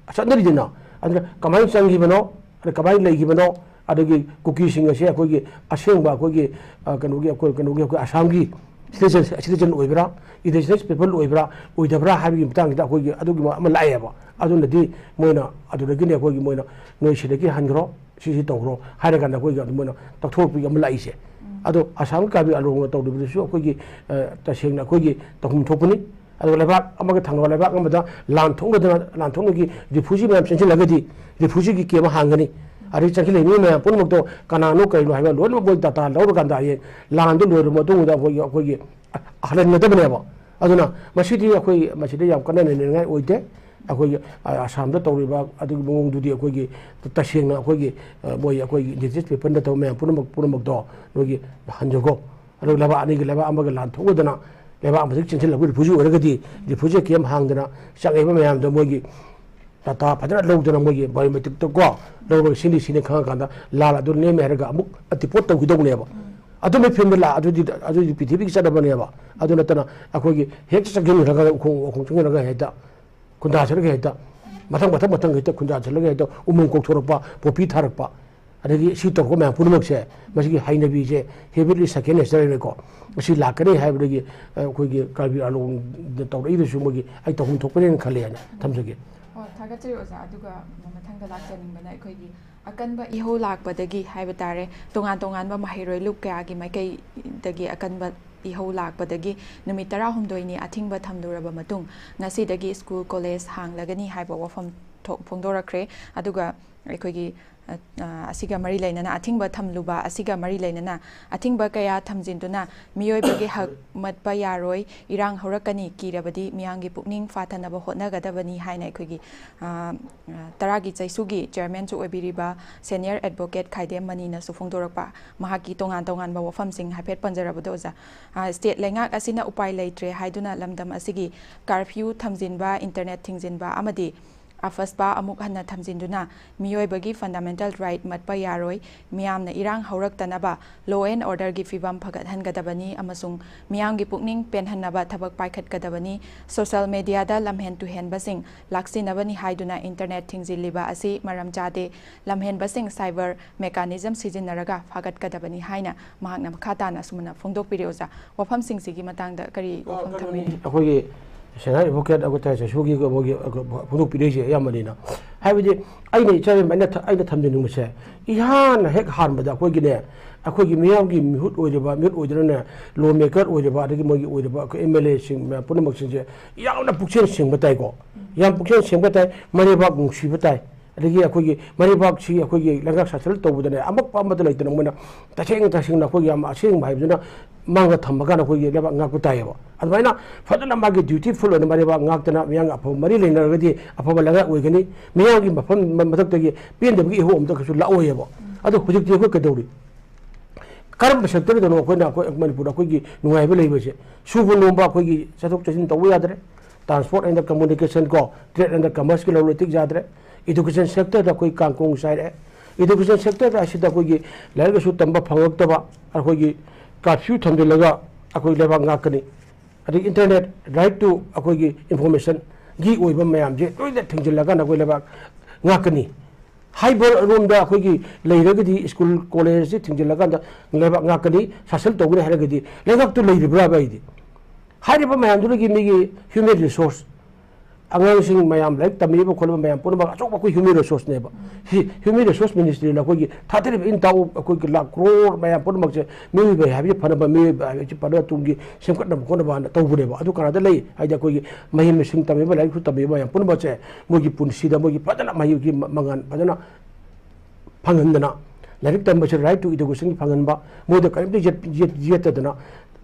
ꯑ, ꯆꯠꯅꯔꯤꯗꯅ꯫ ꯑꯗꯨꯅ ꯀꯃꯥꯏꯅ ꯆꯪꯈꯤꯕꯅꯣ, ꯑꯗ ꯀꯃꯥꯏꯅ ꯂꯩꯈꯤꯕꯅꯣ, ꯑꯗꯒꯤ ꯀꯨꯀꯤꯁꯤꯡ ꯑꯁꯦ ꯑꯩꯈꯣꯏꯒꯤ ꯑꯁꯦꯡꯕ ꯑꯩꯈꯣꯏꯒꯤ, ꯑ, ꯀꯩꯅꯣꯒꯤ, ꯑꯩꯈꯣꯏ, ꯀꯩꯅꯣꯒꯤ, ꯑꯩꯈꯣꯏ ꯑꯁꯥꯝꯒꯤ citizen, citizen ꯑꯣꯏꯕ꯭ꯔꯥ, indigenous people ꯑꯣꯏꯕ꯭ꯔꯥ, ꯑꯣꯏꯗꯕ꯭ꯔꯥ ꯍꯥꯏꯕꯒꯤ ꯃꯇꯥꯡꯁꯤꯗ ꯑꯩꯈꯣꯏꯒꯤ ꯑꯗꯨꯒꯤ ꯑꯃ ꯂꯥꯛꯑꯦꯕ꯫ ꯑꯗꯨꯅꯗꯤ ꯃꯣꯏꯅ ꯑꯗꯨꯗꯒꯤꯅꯦ ꯑꯩꯈꯣꯏꯒꯤ ꯃꯣꯏꯅ ꯅꯣꯏ ꯁꯤꯗꯒꯤ ꯍꯟꯈ꯭ꯔꯣ, ꯁꯤ ꯁꯤ ꯇꯧꯈ꯭ꯔꯣ ꯍꯥꯏꯔꯀꯥꯟꯗ ꯑꯩꯈꯣꯏꯒꯤ ꯑꯗꯨꯃꯥꯏꯅ ꯇꯛꯊꯣꯔꯛꯄꯒꯤ ꯑꯃ ꯂꯥꯛꯏꯁꯦ꯫ ꯑꯗꯣ ꯑꯁꯥꯝꯒꯤ ꯀꯥꯔꯕꯤ ꯑꯂꯣꯡꯅ ꯇꯧꯔꯤꯕꯗꯨꯁꯨ ꯑꯩꯈꯣꯏꯒꯤ, ꯑ, ꯇꯁꯦꯡꯅ ꯑꯩꯈꯣꯏꯒꯤ ꯇꯧꯐꯝ ꯊꯣꯛꯄꯅꯤ꯫ ꯑꯗꯨꯒ ꯂꯩꯕꯥꯛ ꯑꯃꯒ ꯊꯪꯅꯕ ꯂꯩꯕꯥꯛ ꯑꯃꯗ ꯂꯥꯟ ꯊꯣꯛꯅꯗꯅ, ꯂꯥꯟ ꯊꯣꯛꯅꯒꯤ ꯔꯤꯐ꯭ꯌꯨꯖꯤ ꯃꯌꯥꯝ ꯆꯦꯟꯁꯤꯜꯂꯒꯗꯤ ꯔꯤꯐ꯭ꯌꯨꯖꯤꯒꯤ ꯀꯦꯝ ꯍꯥꯡꯒꯅꯤ꯫ ꯑꯗꯩ ꯆꯪꯁꯤꯜꯂꯛꯏ ꯃꯤ ꯃꯌꯥꯝ ꯄꯨꯝꯅꯃꯛꯇꯣ ꯀꯅꯥꯅꯣ ꯀꯔꯤꯅꯣ ꯍꯥꯏꯕ ꯂꯣꯏꯅꯃꯛ ꯃꯣꯏ ꯗꯥꯇꯥ ꯂꯧꯔꯀꯥꯟꯗ ꯍꯌꯦꯡ ꯂꯥꯟꯗꯨ ꯂꯣꯏꯔꯕ ꯃꯇꯨꯡꯗ ꯑꯩꯈꯣꯏꯒꯤ, ꯑꯩꯈꯣꯏꯒꯤ ꯍꯜꯍꯟꯒꯗꯕꯅꯦꯕ꯫ ꯑꯗꯨꯅ ꯃꯁꯤꯗꯤ ꯑꯩꯈꯣꯏ ꯃꯁꯤꯗ ꯌꯥꯝ ꯀꯟꯅ ꯅꯩꯅꯅꯤꯡꯉꯥꯏ ꯑꯣꯏꯗꯦ꯫ ꯑꯩꯈꯣꯏꯒꯤ ꯑ, ꯑꯁꯥꯝꯗ ꯇꯧꯔꯤꯕ ꯑꯗꯨꯒꯤ ꯃꯑꯣꯡꯗꯨꯗꯤ ꯑꯩꯈꯣꯏꯒꯤ ꯇꯁꯦꯡꯅ ꯑꯩꯈꯣꯏꯒꯤ ꯑ, ꯃꯣꯏ ꯑꯩꯈꯣꯏꯒꯤ ꯏꯟꯗꯤꯖꯤꯅꯁ ꯄꯤꯄꯜꯗ ꯇꯧꯕ ꯃꯌꯥꯝ ꯄꯨꯝꯅꯃꯛ ꯄꯨꯝꯅꯃꯛꯇꯣ ꯅꯣꯏꯒꯤ ꯍꯟꯖꯈꯣ꯫ ꯑꯗꯨꯒ ꯂꯩꯕꯥꯛ ꯑꯅꯤꯒꯤ ꯂꯩꯕꯥꯛ ꯑꯃꯒ ꯂꯥꯟ ꯊꯣꯛꯅꯗꯅ ꯂꯩꯕꯥꯛ ꯑꯃꯗꯒꯤ ꯆꯦꯟꯁꯤꯜꯂꯛꯄ ꯔꯤꯐ꯭ꯌꯨꯖꯤ ꯑꯣꯏꯔꯒꯗꯤ ꯔꯤꯐ꯭ꯌꯨꯖꯤ ꯀꯦꯝ ꯍꯥꯡꯗꯅ ꯆꯪꯉꯛꯏꯕ ꯃꯌꯥꯝꯗꯣ ꯃꯣꯏꯒꯤ ꯗꯇꯥ ꯐꯖꯅ ꯂꯧꯗꯅ ꯃꯣꯏꯒꯤ ꯕꯥꯏꯑꯣꯃꯦꯇ꯭ꯔꯤꯛꯇ ꯀꯣ ꯂꯧꯔꯒ ꯁꯤꯅꯤ ꯁꯤꯅꯤ ꯈꯪꯉꯀꯥꯟꯗ ꯂꯥꯜ ꯑꯗꯨ ꯅꯦꯝꯃꯦ ꯍꯥꯏꯔꯒ ꯑꯃꯨꯛ ꯗꯤꯄꯣꯔꯠ ꯇꯧꯈꯤꯗꯧꯅꯦꯕ꯫ ꯑꯗꯨꯝꯕꯩ ꯐꯤꯕꯝꯗ ꯂꯥꯛ ꯑꯗꯨꯗꯤ ꯑꯗꯨꯗꯤ ꯄ꯭ꯔꯤꯊꯤꯕꯤꯒꯤ ꯆꯠꯅꯕꯅꯦꯕ꯫ ꯑꯗꯨ ꯅꯠꯇꯅ ꯑꯩꯈꯣꯏꯒꯤ ꯍꯦꯛ ꯆꯪꯁꯤꯟꯈ꯭ꯔꯒ ꯎꯈꯣꯡ ꯎꯈꯣꯡ ꯆꯪꯁꯤꯟꯈ꯭ꯔꯒ ꯍꯦꯛꯇ ꯈꯨꯟꯗꯥꯁꯤꯜꯂꯒ ꯍꯦꯛꯇ ꯃꯊꯪ ꯃꯊꯪ ꯃꯊꯪ ꯍꯦꯛꯇ ꯈꯨꯟꯗꯥꯁꯤꯜꯂꯒ ꯍꯦꯛꯇ ꯎꯃꯪ ꯀꯣꯛꯊꯣꯔꯛꯄ, ꯄꯣꯄꯤ ꯊꯥꯔꯛꯄ, ꯑꯗꯒꯤ ꯁꯤ ꯇꯧꯔꯛꯄ ꯃꯌꯥꯝ ꯄꯨꯝꯅꯃꯛꯁꯦ ꯃꯁꯤꯒꯤ ꯍꯩꯅꯕꯤꯁꯦ, ꯍꯦꯕꯤꯠꯂꯤ ꯁꯦꯀꯦꯟ ꯅꯦꯆꯔꯅꯤꯀꯣ꯫ ꯑꯁꯤ ꯂꯥꯛꯀꯅꯤ ꯍꯥꯏꯕꯗꯒꯤ ꯑ, ꯑꯩꯈꯣꯏꯒꯤ ꯀꯥꯔꯕꯤ ꯑꯥꯂꯣꯡꯗ ꯇꯧꯔꯛꯏꯗꯨꯁꯨ ꯃꯣꯏꯒꯤ ꯑꯩ ꯇꯧꯐꯝ ꯊꯣꯛꯄꯅꯦꯅ ꯈꯜꯂꯦ ꯍꯥꯏꯅ ꯊꯝꯖꯒꯦ꯫ ꯑꯣ, ꯊꯥꯒꯠꯆꯔꯤ ꯑꯣꯖꯥ꯫ ꯑꯗꯨꯒ ꯃꯊꯪꯗ ꯂꯥꯛꯆꯅꯤꯡꯕꯅ ꯑꯩꯈꯣꯏꯒꯤ ꯑꯀꯟꯕ ꯏꯍꯧ ꯂꯥꯛꯄꯗꯒꯤ ꯍꯥꯏꯕ ꯇꯥꯔꯦ, ꯇꯣꯉꯥꯟ ꯇꯣꯉꯥꯟꯕ ꯃꯍꯩꯔꯣꯏ ꯂꯨꯞ ꯀꯌꯥꯒꯤ ꯃꯥꯏꯀꯩꯗꯒꯤ ꯑꯀꯟꯕ ꯏꯍꯧ ꯂꯥꯛꯄꯗꯒꯤ ꯅꯨꯃꯤꯠ ꯇꯔꯥꯍꯨꯝꯗꯣꯏꯅꯤ ꯑꯊꯤꯡꯕ ꯊꯝꯂꯨꯔꯕ ꯃꯇꯨꯡ, ꯉꯁꯤꯗꯒꯤ ꯁ꯭ꯀꯨꯜ ꯀꯣꯂꯦꯖ ꯍꯥꯡꯂꯒꯅꯤ ꯍꯥꯏꯕ ꯋꯥꯐꯝ ꯊꯣꯛ-, ꯐꯣꯡꯗꯣꯔꯛꯈ꯭ꯔꯦ꯫ ꯑꯗꯨꯒ ꯑ, ꯑ, ꯑꯁꯤꯒ ꯃꯔꯤ ꯂꯩꯅꯅ, ꯑꯊꯤꯡꯕ ꯊꯝꯂꯨꯕ ꯑꯁꯤꯒ ꯃꯔꯤ ꯂꯩꯅꯅ ꯑꯊꯤꯡꯕ ꯀꯌꯥ ꯊꯝꯖꯤꯟꯗꯨꯅ ꯃꯤꯑꯣꯏꯕꯒꯤ ꯍꯛ ꯃꯠꯄ ꯌꯥꯔꯣꯏ, ꯏꯔꯥꯡ ꯍꯧꯔꯛꯀꯅꯤ, ꯀꯤꯔꯕꯗꯤ ꯃꯤꯌꯥꯝꯒꯤ ꯄꯨꯛꯅꯤꯡ ꯐꯥꯊꯅꯕ ꯍꯣꯠꯅꯒꯗꯕꯅꯤ ꯍꯥꯏꯅ ꯑꯩꯈꯣꯏꯒꯤ, ꯑ, ꯑ, ꯇꯔꯥꯒꯤ ꯆꯩꯁꯨꯒꯤ ꯆꯤꯌꯔꯃꯦꯟꯁꯨ ꯑꯣꯏꯕꯤꯔꯤꯕ ꯁꯦꯅꯤꯌꯔ ꯑꯦꯗꯚꯣꯀꯦꯠ ꯈꯥꯏꯗꯦꯝ ꯃꯅꯤꯅꯁꯨ ꯐꯣꯡꯗꯣꯔꯛꯄ ꯃꯍꯥꯛꯀꯤ ꯇꯣꯉꯥꯟ ꯇꯣꯉꯥꯟꯕ ꯋꯥꯐꯝꯁꯤꯡ ꯍꯥꯏꯐꯦꯠ ꯄꯟꯖꯔꯕꯗꯣ ꯑꯣꯖꯥ꯫ ꯑ, ꯁ꯭ꯇꯦꯠ ꯂꯩꯉꯥꯛ ꯑꯁꯤꯅ ꯎꯄꯥꯏ ꯂꯩꯇ꯭ꯔꯦ ꯍꯥꯏꯗꯨꯅ ꯂꯝꯗꯝ ꯑꯁꯤꯒꯤ ꯀꯥꯔꯐ꯭ꯌꯨ ꯊꯝꯖꯤꯟꯕ, ꯏꯟꯇꯔꯅꯦꯠ ꯊꯤꯡꯖꯤꯟꯕ ꯑꯃꯗꯤ ꯑꯐꯁꯄꯥ ꯑꯃꯨꯛ ꯍꯟꯅ ꯊꯝꯖꯤꯟꯗꯨꯅ ꯃꯤꯑꯣꯏꯕꯒꯤ ꯐꯟꯗꯥꯃꯦꯟꯇꯦꯜ ꯔꯥꯏꯠ ꯃꯠꯄ ꯌꯥꯔꯣꯏ, ꯃꯤꯌꯥꯝꯅ ꯏꯔꯥꯡ ꯍꯧꯔꯛꯇꯅꯕ ꯂꯣ ꯑꯦꯟ ꯑꯣꯔꯗꯔꯒꯤ ꯐꯤꯕꯝ ꯐꯒꯠꯍꯟꯒꯗꯕꯅꯤ ꯑꯃꯁꯨꯡ ꯃꯤꯌꯥꯝꯒꯤ ꯄꯨꯛꯅꯤꯡ ꯄꯦꯟꯍꯟꯅꯕ ꯊꯕꯛ ꯄꯥꯏꯈꯠꯀꯗꯕꯅꯤ꯫ ꯁꯣꯁꯦꯜ ꯃꯦꯗꯤꯌꯥꯗ ꯂꯝꯍꯦꯟ ꯇꯨꯍꯦꯟꯕꯁꯤꯡ ꯂꯥꯛꯁꯤꯟꯅꯕꯅꯤ ꯍꯥꯏꯗꯨꯅ ꯏꯟꯇꯔꯅꯦꯠ ꯊꯤꯡꯖꯤꯜꯂꯤꯕ ꯑꯁꯤ ꯃꯔꯝ ꯆꯥꯗꯦ꯫ ꯂꯝꯍꯦꯟꯕꯁꯤꯡ ꯁꯥꯏꯕꯔ ꯃꯦꯀꯥꯅꯤꯖꯝ ꯁꯤꯖꯤꯟꯅꯔꯒ ꯐꯥꯒꯠꯀꯗꯕꯅꯤ ꯍꯥꯏꯅ ꯃꯍꯥꯛꯅ ꯃꯈꯥ ꯇꯥꯅ ꯑꯁꯨꯝꯅ ꯐꯣꯡꯗꯣꯛꯄꯤꯔꯤ꯫ ꯑꯣꯖꯥ, ꯋꯥꯐꯝꯁꯤꯡꯁꯤꯒꯤ ꯃꯇꯥꯡꯗ ꯀꯔꯤ ꯋꯥꯐꯝ ꯊꯝꯕꯤꯅꯤ? ꯑꯩꯈꯣꯏꯒꯤ ꯁꯦꯅꯥ ꯑꯦꯗꯚꯣꯀꯦꯠ ꯑꯩꯈꯣꯏ ꯇꯥꯏ ꯆꯩꯁꯨꯒꯤ ꯃꯣꯏꯒꯤ ꯐꯣꯡꯗꯣꯛꯄꯤꯔꯛꯏꯁꯦ ꯑꯌꯥꯝꯕꯅꯤꯅ꯫ ꯍꯥꯏꯕꯗꯤ ꯑꯩꯅ ꯏꯆꯥ ꯑꯩꯅ ꯊ-, ꯑꯩꯅ ꯊꯝꯖꯅꯤꯡꯕꯁꯦ, ꯏꯍꯥꯟ ꯍꯦꯛ ꯍꯥꯟꯕꯗ ꯑꯩꯈꯣꯏꯒꯤꯅꯦ, ꯑꯩꯈꯣꯏꯒꯤ ꯃꯤꯌꯥꯝꯒꯤ ꯃꯤꯍꯨꯠ ꯑꯣꯏꯔꯤꯕ, ꯃꯤꯍꯨꯠ ꯑꯣꯏꯗꯨꯅꯅꯦ, ꯂꯣ ꯃꯦꯀꯔ ꯑꯣꯏꯔꯤꯕ, ꯑꯗꯒꯤ ꯃꯣꯏꯒꯤ ꯑꯣꯏꯔꯤꯕ ꯑꯩꯈꯣꯏ ꯑꯦꯝ ꯑꯦꯜ ꯑꯦꯁꯤꯡ ꯃꯌꯥꯝ ꯄꯨꯝꯅꯃꯛꯁꯤꯡꯁꯦ ꯌꯥꯝꯅ ꯄꯨꯛꯆꯦꯜ ꯁꯦꯡꯕ ꯇꯥꯏꯀꯣ꯫ ꯌꯥꯝ ꯄꯨꯛꯆꯦꯜ ꯁꯦꯡꯕ ꯇꯥꯏ, ꯃꯔꯩꯕꯥꯛ ꯅꯨꯡꯁꯤꯕ ꯇꯥꯏ꯫ ꯑꯗꯒꯤ ꯑꯩꯈꯣꯏꯒꯤ ꯃꯔꯩꯕꯥꯛꯁꯤ ꯑꯩꯈꯣꯏꯒꯤ ꯂꯩꯉꯥꯛ ꯁꯥꯁꯟ ꯇꯧꯕꯗꯅꯦ, ꯑꯃꯛꯄ ꯑꯃꯠꯇ ꯂꯩꯇꯅ ꯃꯣꯏꯅ ꯇꯁꯦꯡ ꯇꯁꯦꯡꯅ ꯑꯩꯈꯣꯏꯒꯤ ꯌꯥꯝ ꯑꯁꯦꯡꯕ ꯍꯥꯏꯕꯗꯨꯅ ꯃꯥꯡꯗ ꯊꯝꯃꯀꯥꯟꯗ ꯑꯩꯈꯣꯏꯒꯤ ꯂꯩꯕꯥꯛ ꯉꯥꯛꯄ ꯇꯥꯏꯌꯦꯕ꯫ ꯑꯗꯨꯃꯥꯏꯅ ꯐꯖꯅ ꯃꯥꯒꯤ dutiful ꯑꯣꯏꯅ ꯃꯔꯩꯕꯥꯛ ꯉꯥꯛꯇꯅ ꯃꯤꯌꯥꯝꯒ ꯑꯐꯕ ꯃꯔꯤ ꯂꯩꯅꯔꯒꯗꯤ ꯑꯐꯕ ꯂꯩꯉꯥꯛ ꯑꯣꯏꯒꯅꯤ꯫ ꯃꯤꯌꯥꯝꯒꯤ ꯃꯐꯝ ꯃꯊꯛꯇꯒꯤ ꯄꯦꯟꯗꯕꯒꯤ ꯏꯍꯧ ꯑꯝꯇ ꯀꯩꯁꯨ ꯂꯥꯛꯑꯣꯏꯌꯦꯕ꯫ ꯑꯗꯣ ꯍꯧꯖꯤꯛꯇꯤ ꯑꯩꯈꯣꯏ ꯀꯩꯗꯧꯔꯤ? ꯀꯔꯝꯕ sectorꯗꯅꯣ ꯑꯩꯈꯣꯏꯅ, ꯑꯩꯈꯣꯏ ꯃꯅꯤꯄꯨꯔꯗ ꯑꯩꯈꯣꯏꯒꯤ ꯅꯨꯡꯉꯥꯏꯕ ꯂꯩꯕꯁꯦ? ꯁꯨꯕ ꯅꯣꯝꯕ ꯑꯩꯈꯣꯏꯒꯤ ꯆꯠꯊꯣꯛ ꯆꯠꯁꯤꯟ ꯇꯧꯕ ꯌꯥꯗ꯭ꯔꯦ, transport and communication ꯀꯣ, trade and commerceꯀꯤ ꯂꯂꯣꯟ ꯏꯇꯤꯛ ꯌꯥꯗ꯭ꯔꯦ, education sectorꯗ ꯑꯩꯈꯣꯏ ꯀꯥꯡꯈꯣꯡ ꯆꯥꯏꯔꯛꯑꯦ꯫ Education sectorꯗ ꯑꯁꯤꯗ ꯑꯩꯈꯣꯏꯒꯤ ꯂꯥꯏꯔꯤꯛ ꯂꯥꯏꯁꯨ ꯇꯝꯕ ꯐꯪꯉꯛꯇꯕ, ꯑꯩꯈꯣꯏꯒꯤ curfew ꯊꯝꯖꯤꯜꯂꯒ ꯑꯩꯈꯣꯏ ꯂꯩꯕꯥꯛ ꯉꯥꯛꯀꯅꯤ, ꯑꯗꯒꯤ internet right to ꯑꯩꯈꯣꯏꯒꯤ informationꯒꯤ ꯑꯣꯏꯕ ꯃꯌꯥꯝꯁꯦ ꯂꯣꯏꯅ ꯊꯤꯡꯖꯤꯜꯂꯀꯥꯟꯗ ꯑꯩꯈꯣꯏ ꯂꯩꯕꯥꯛ ꯉꯥꯛꯀꯅꯤ꯫ ꯍꯥꯏꯕ ꯔꯣꯝꯗ ꯑꯩꯈꯣꯏꯒꯤ ꯂꯩꯔꯒꯗꯤ school collegeꯁꯤ ꯊꯤꯡꯖꯤꯜꯂꯀꯥꯟꯗ ꯂꯩꯕꯥꯛ ꯉꯥꯛꯀꯅꯤ, ꯁꯥꯁꯟ ꯇꯧꯒꯅꯤ ꯍꯥꯏꯔꯒꯗꯤ ꯂꯩꯉꯥꯛꯇꯨ ꯂꯩꯔꯤꯕ꯭ꯔꯥꯕ ꯑꯩꯗꯤ? ꯍꯥꯏꯔꯤꯕ ꯃꯌꯥꯝꯗꯨꯗꯒꯤ ꯃꯤꯒꯤ human resource, ꯑꯉꯥꯡꯁꯤꯡ ꯃꯌꯥꯝ ꯂꯥꯏꯔꯤꯛ ꯇꯝꯃꯤꯕ ꯈꯣꯠꯂꯤꯕ ꯃꯌꯥꯝ ꯄꯨꯝꯅꯃꯛ ꯑꯆꯧꯕ ꯑꯩꯈꯣꯏ human resourceꯅꯦꯕ꯫ ꯁꯤ human resource ministryꯅ ꯑꯩꯈꯣꯏꯒꯤ ꯊꯥꯗꯔꯤꯕ ꯏꯟ ꯇꯥꯎ ꯑꯩꯈꯣꯏꯒꯤ ꯂꯥꯛ ꯀ꯭ꯔꯣꯔ ꯃꯌꯥꯝ ꯄꯨꯝꯅꯃꯛꯁꯦ ꯃꯤꯑꯣꯏꯕ ꯍꯥꯏꯕꯁꯤ ꯐꯅꯕ, ꯃꯤꯑꯣꯏꯕ ꯍꯥꯏꯕꯁꯤ ꯐꯅꯕ ꯇꯨꯡꯒꯤ ꯁꯦꯝꯒꯠꯅꯕ ꯈꯣꯠꯅꯕ ꯍꯥꯏꯅ ꯇꯧꯕꯅꯦꯕ꯫ ꯑꯗꯨ ꯀꯅꯥꯗ ꯂꯩ ꯍꯥꯏꯗꯤ ꯑꯩꯈꯣꯏꯒꯤ ꯃꯍꯩ ꯃꯁꯤꯡ ꯇꯝꯃꯤꯕ, ꯂꯥꯏꯔꯤꯛꯁꯨ ꯇꯝꯃꯤꯕ ꯃꯌꯥꯝ ꯄꯨꯝꯅꯃꯛꯁꯦ ꯃꯣꯏꯒꯤ ꯄꯨꯟꯁꯤꯗ ꯃꯣꯏꯒꯤ ꯐꯖꯅ ꯃꯍꯩꯒꯤ ꯃ-, ꯃꯉꯥꯜ ꯐꯖꯅ ꯐꯪꯍꯟꯗꯅ, ꯂꯥꯏꯔꯤꯛ ꯇꯝꯕꯁꯦ right to educationꯒꯤ ꯐꯪꯍꯟꯕ, ꯃꯣꯏꯗ ꯀꯔꯤꯝꯇ ꯌꯦꯠ-, ꯌꯦꯠ-, ꯌꯦꯠꯇꯗꯅ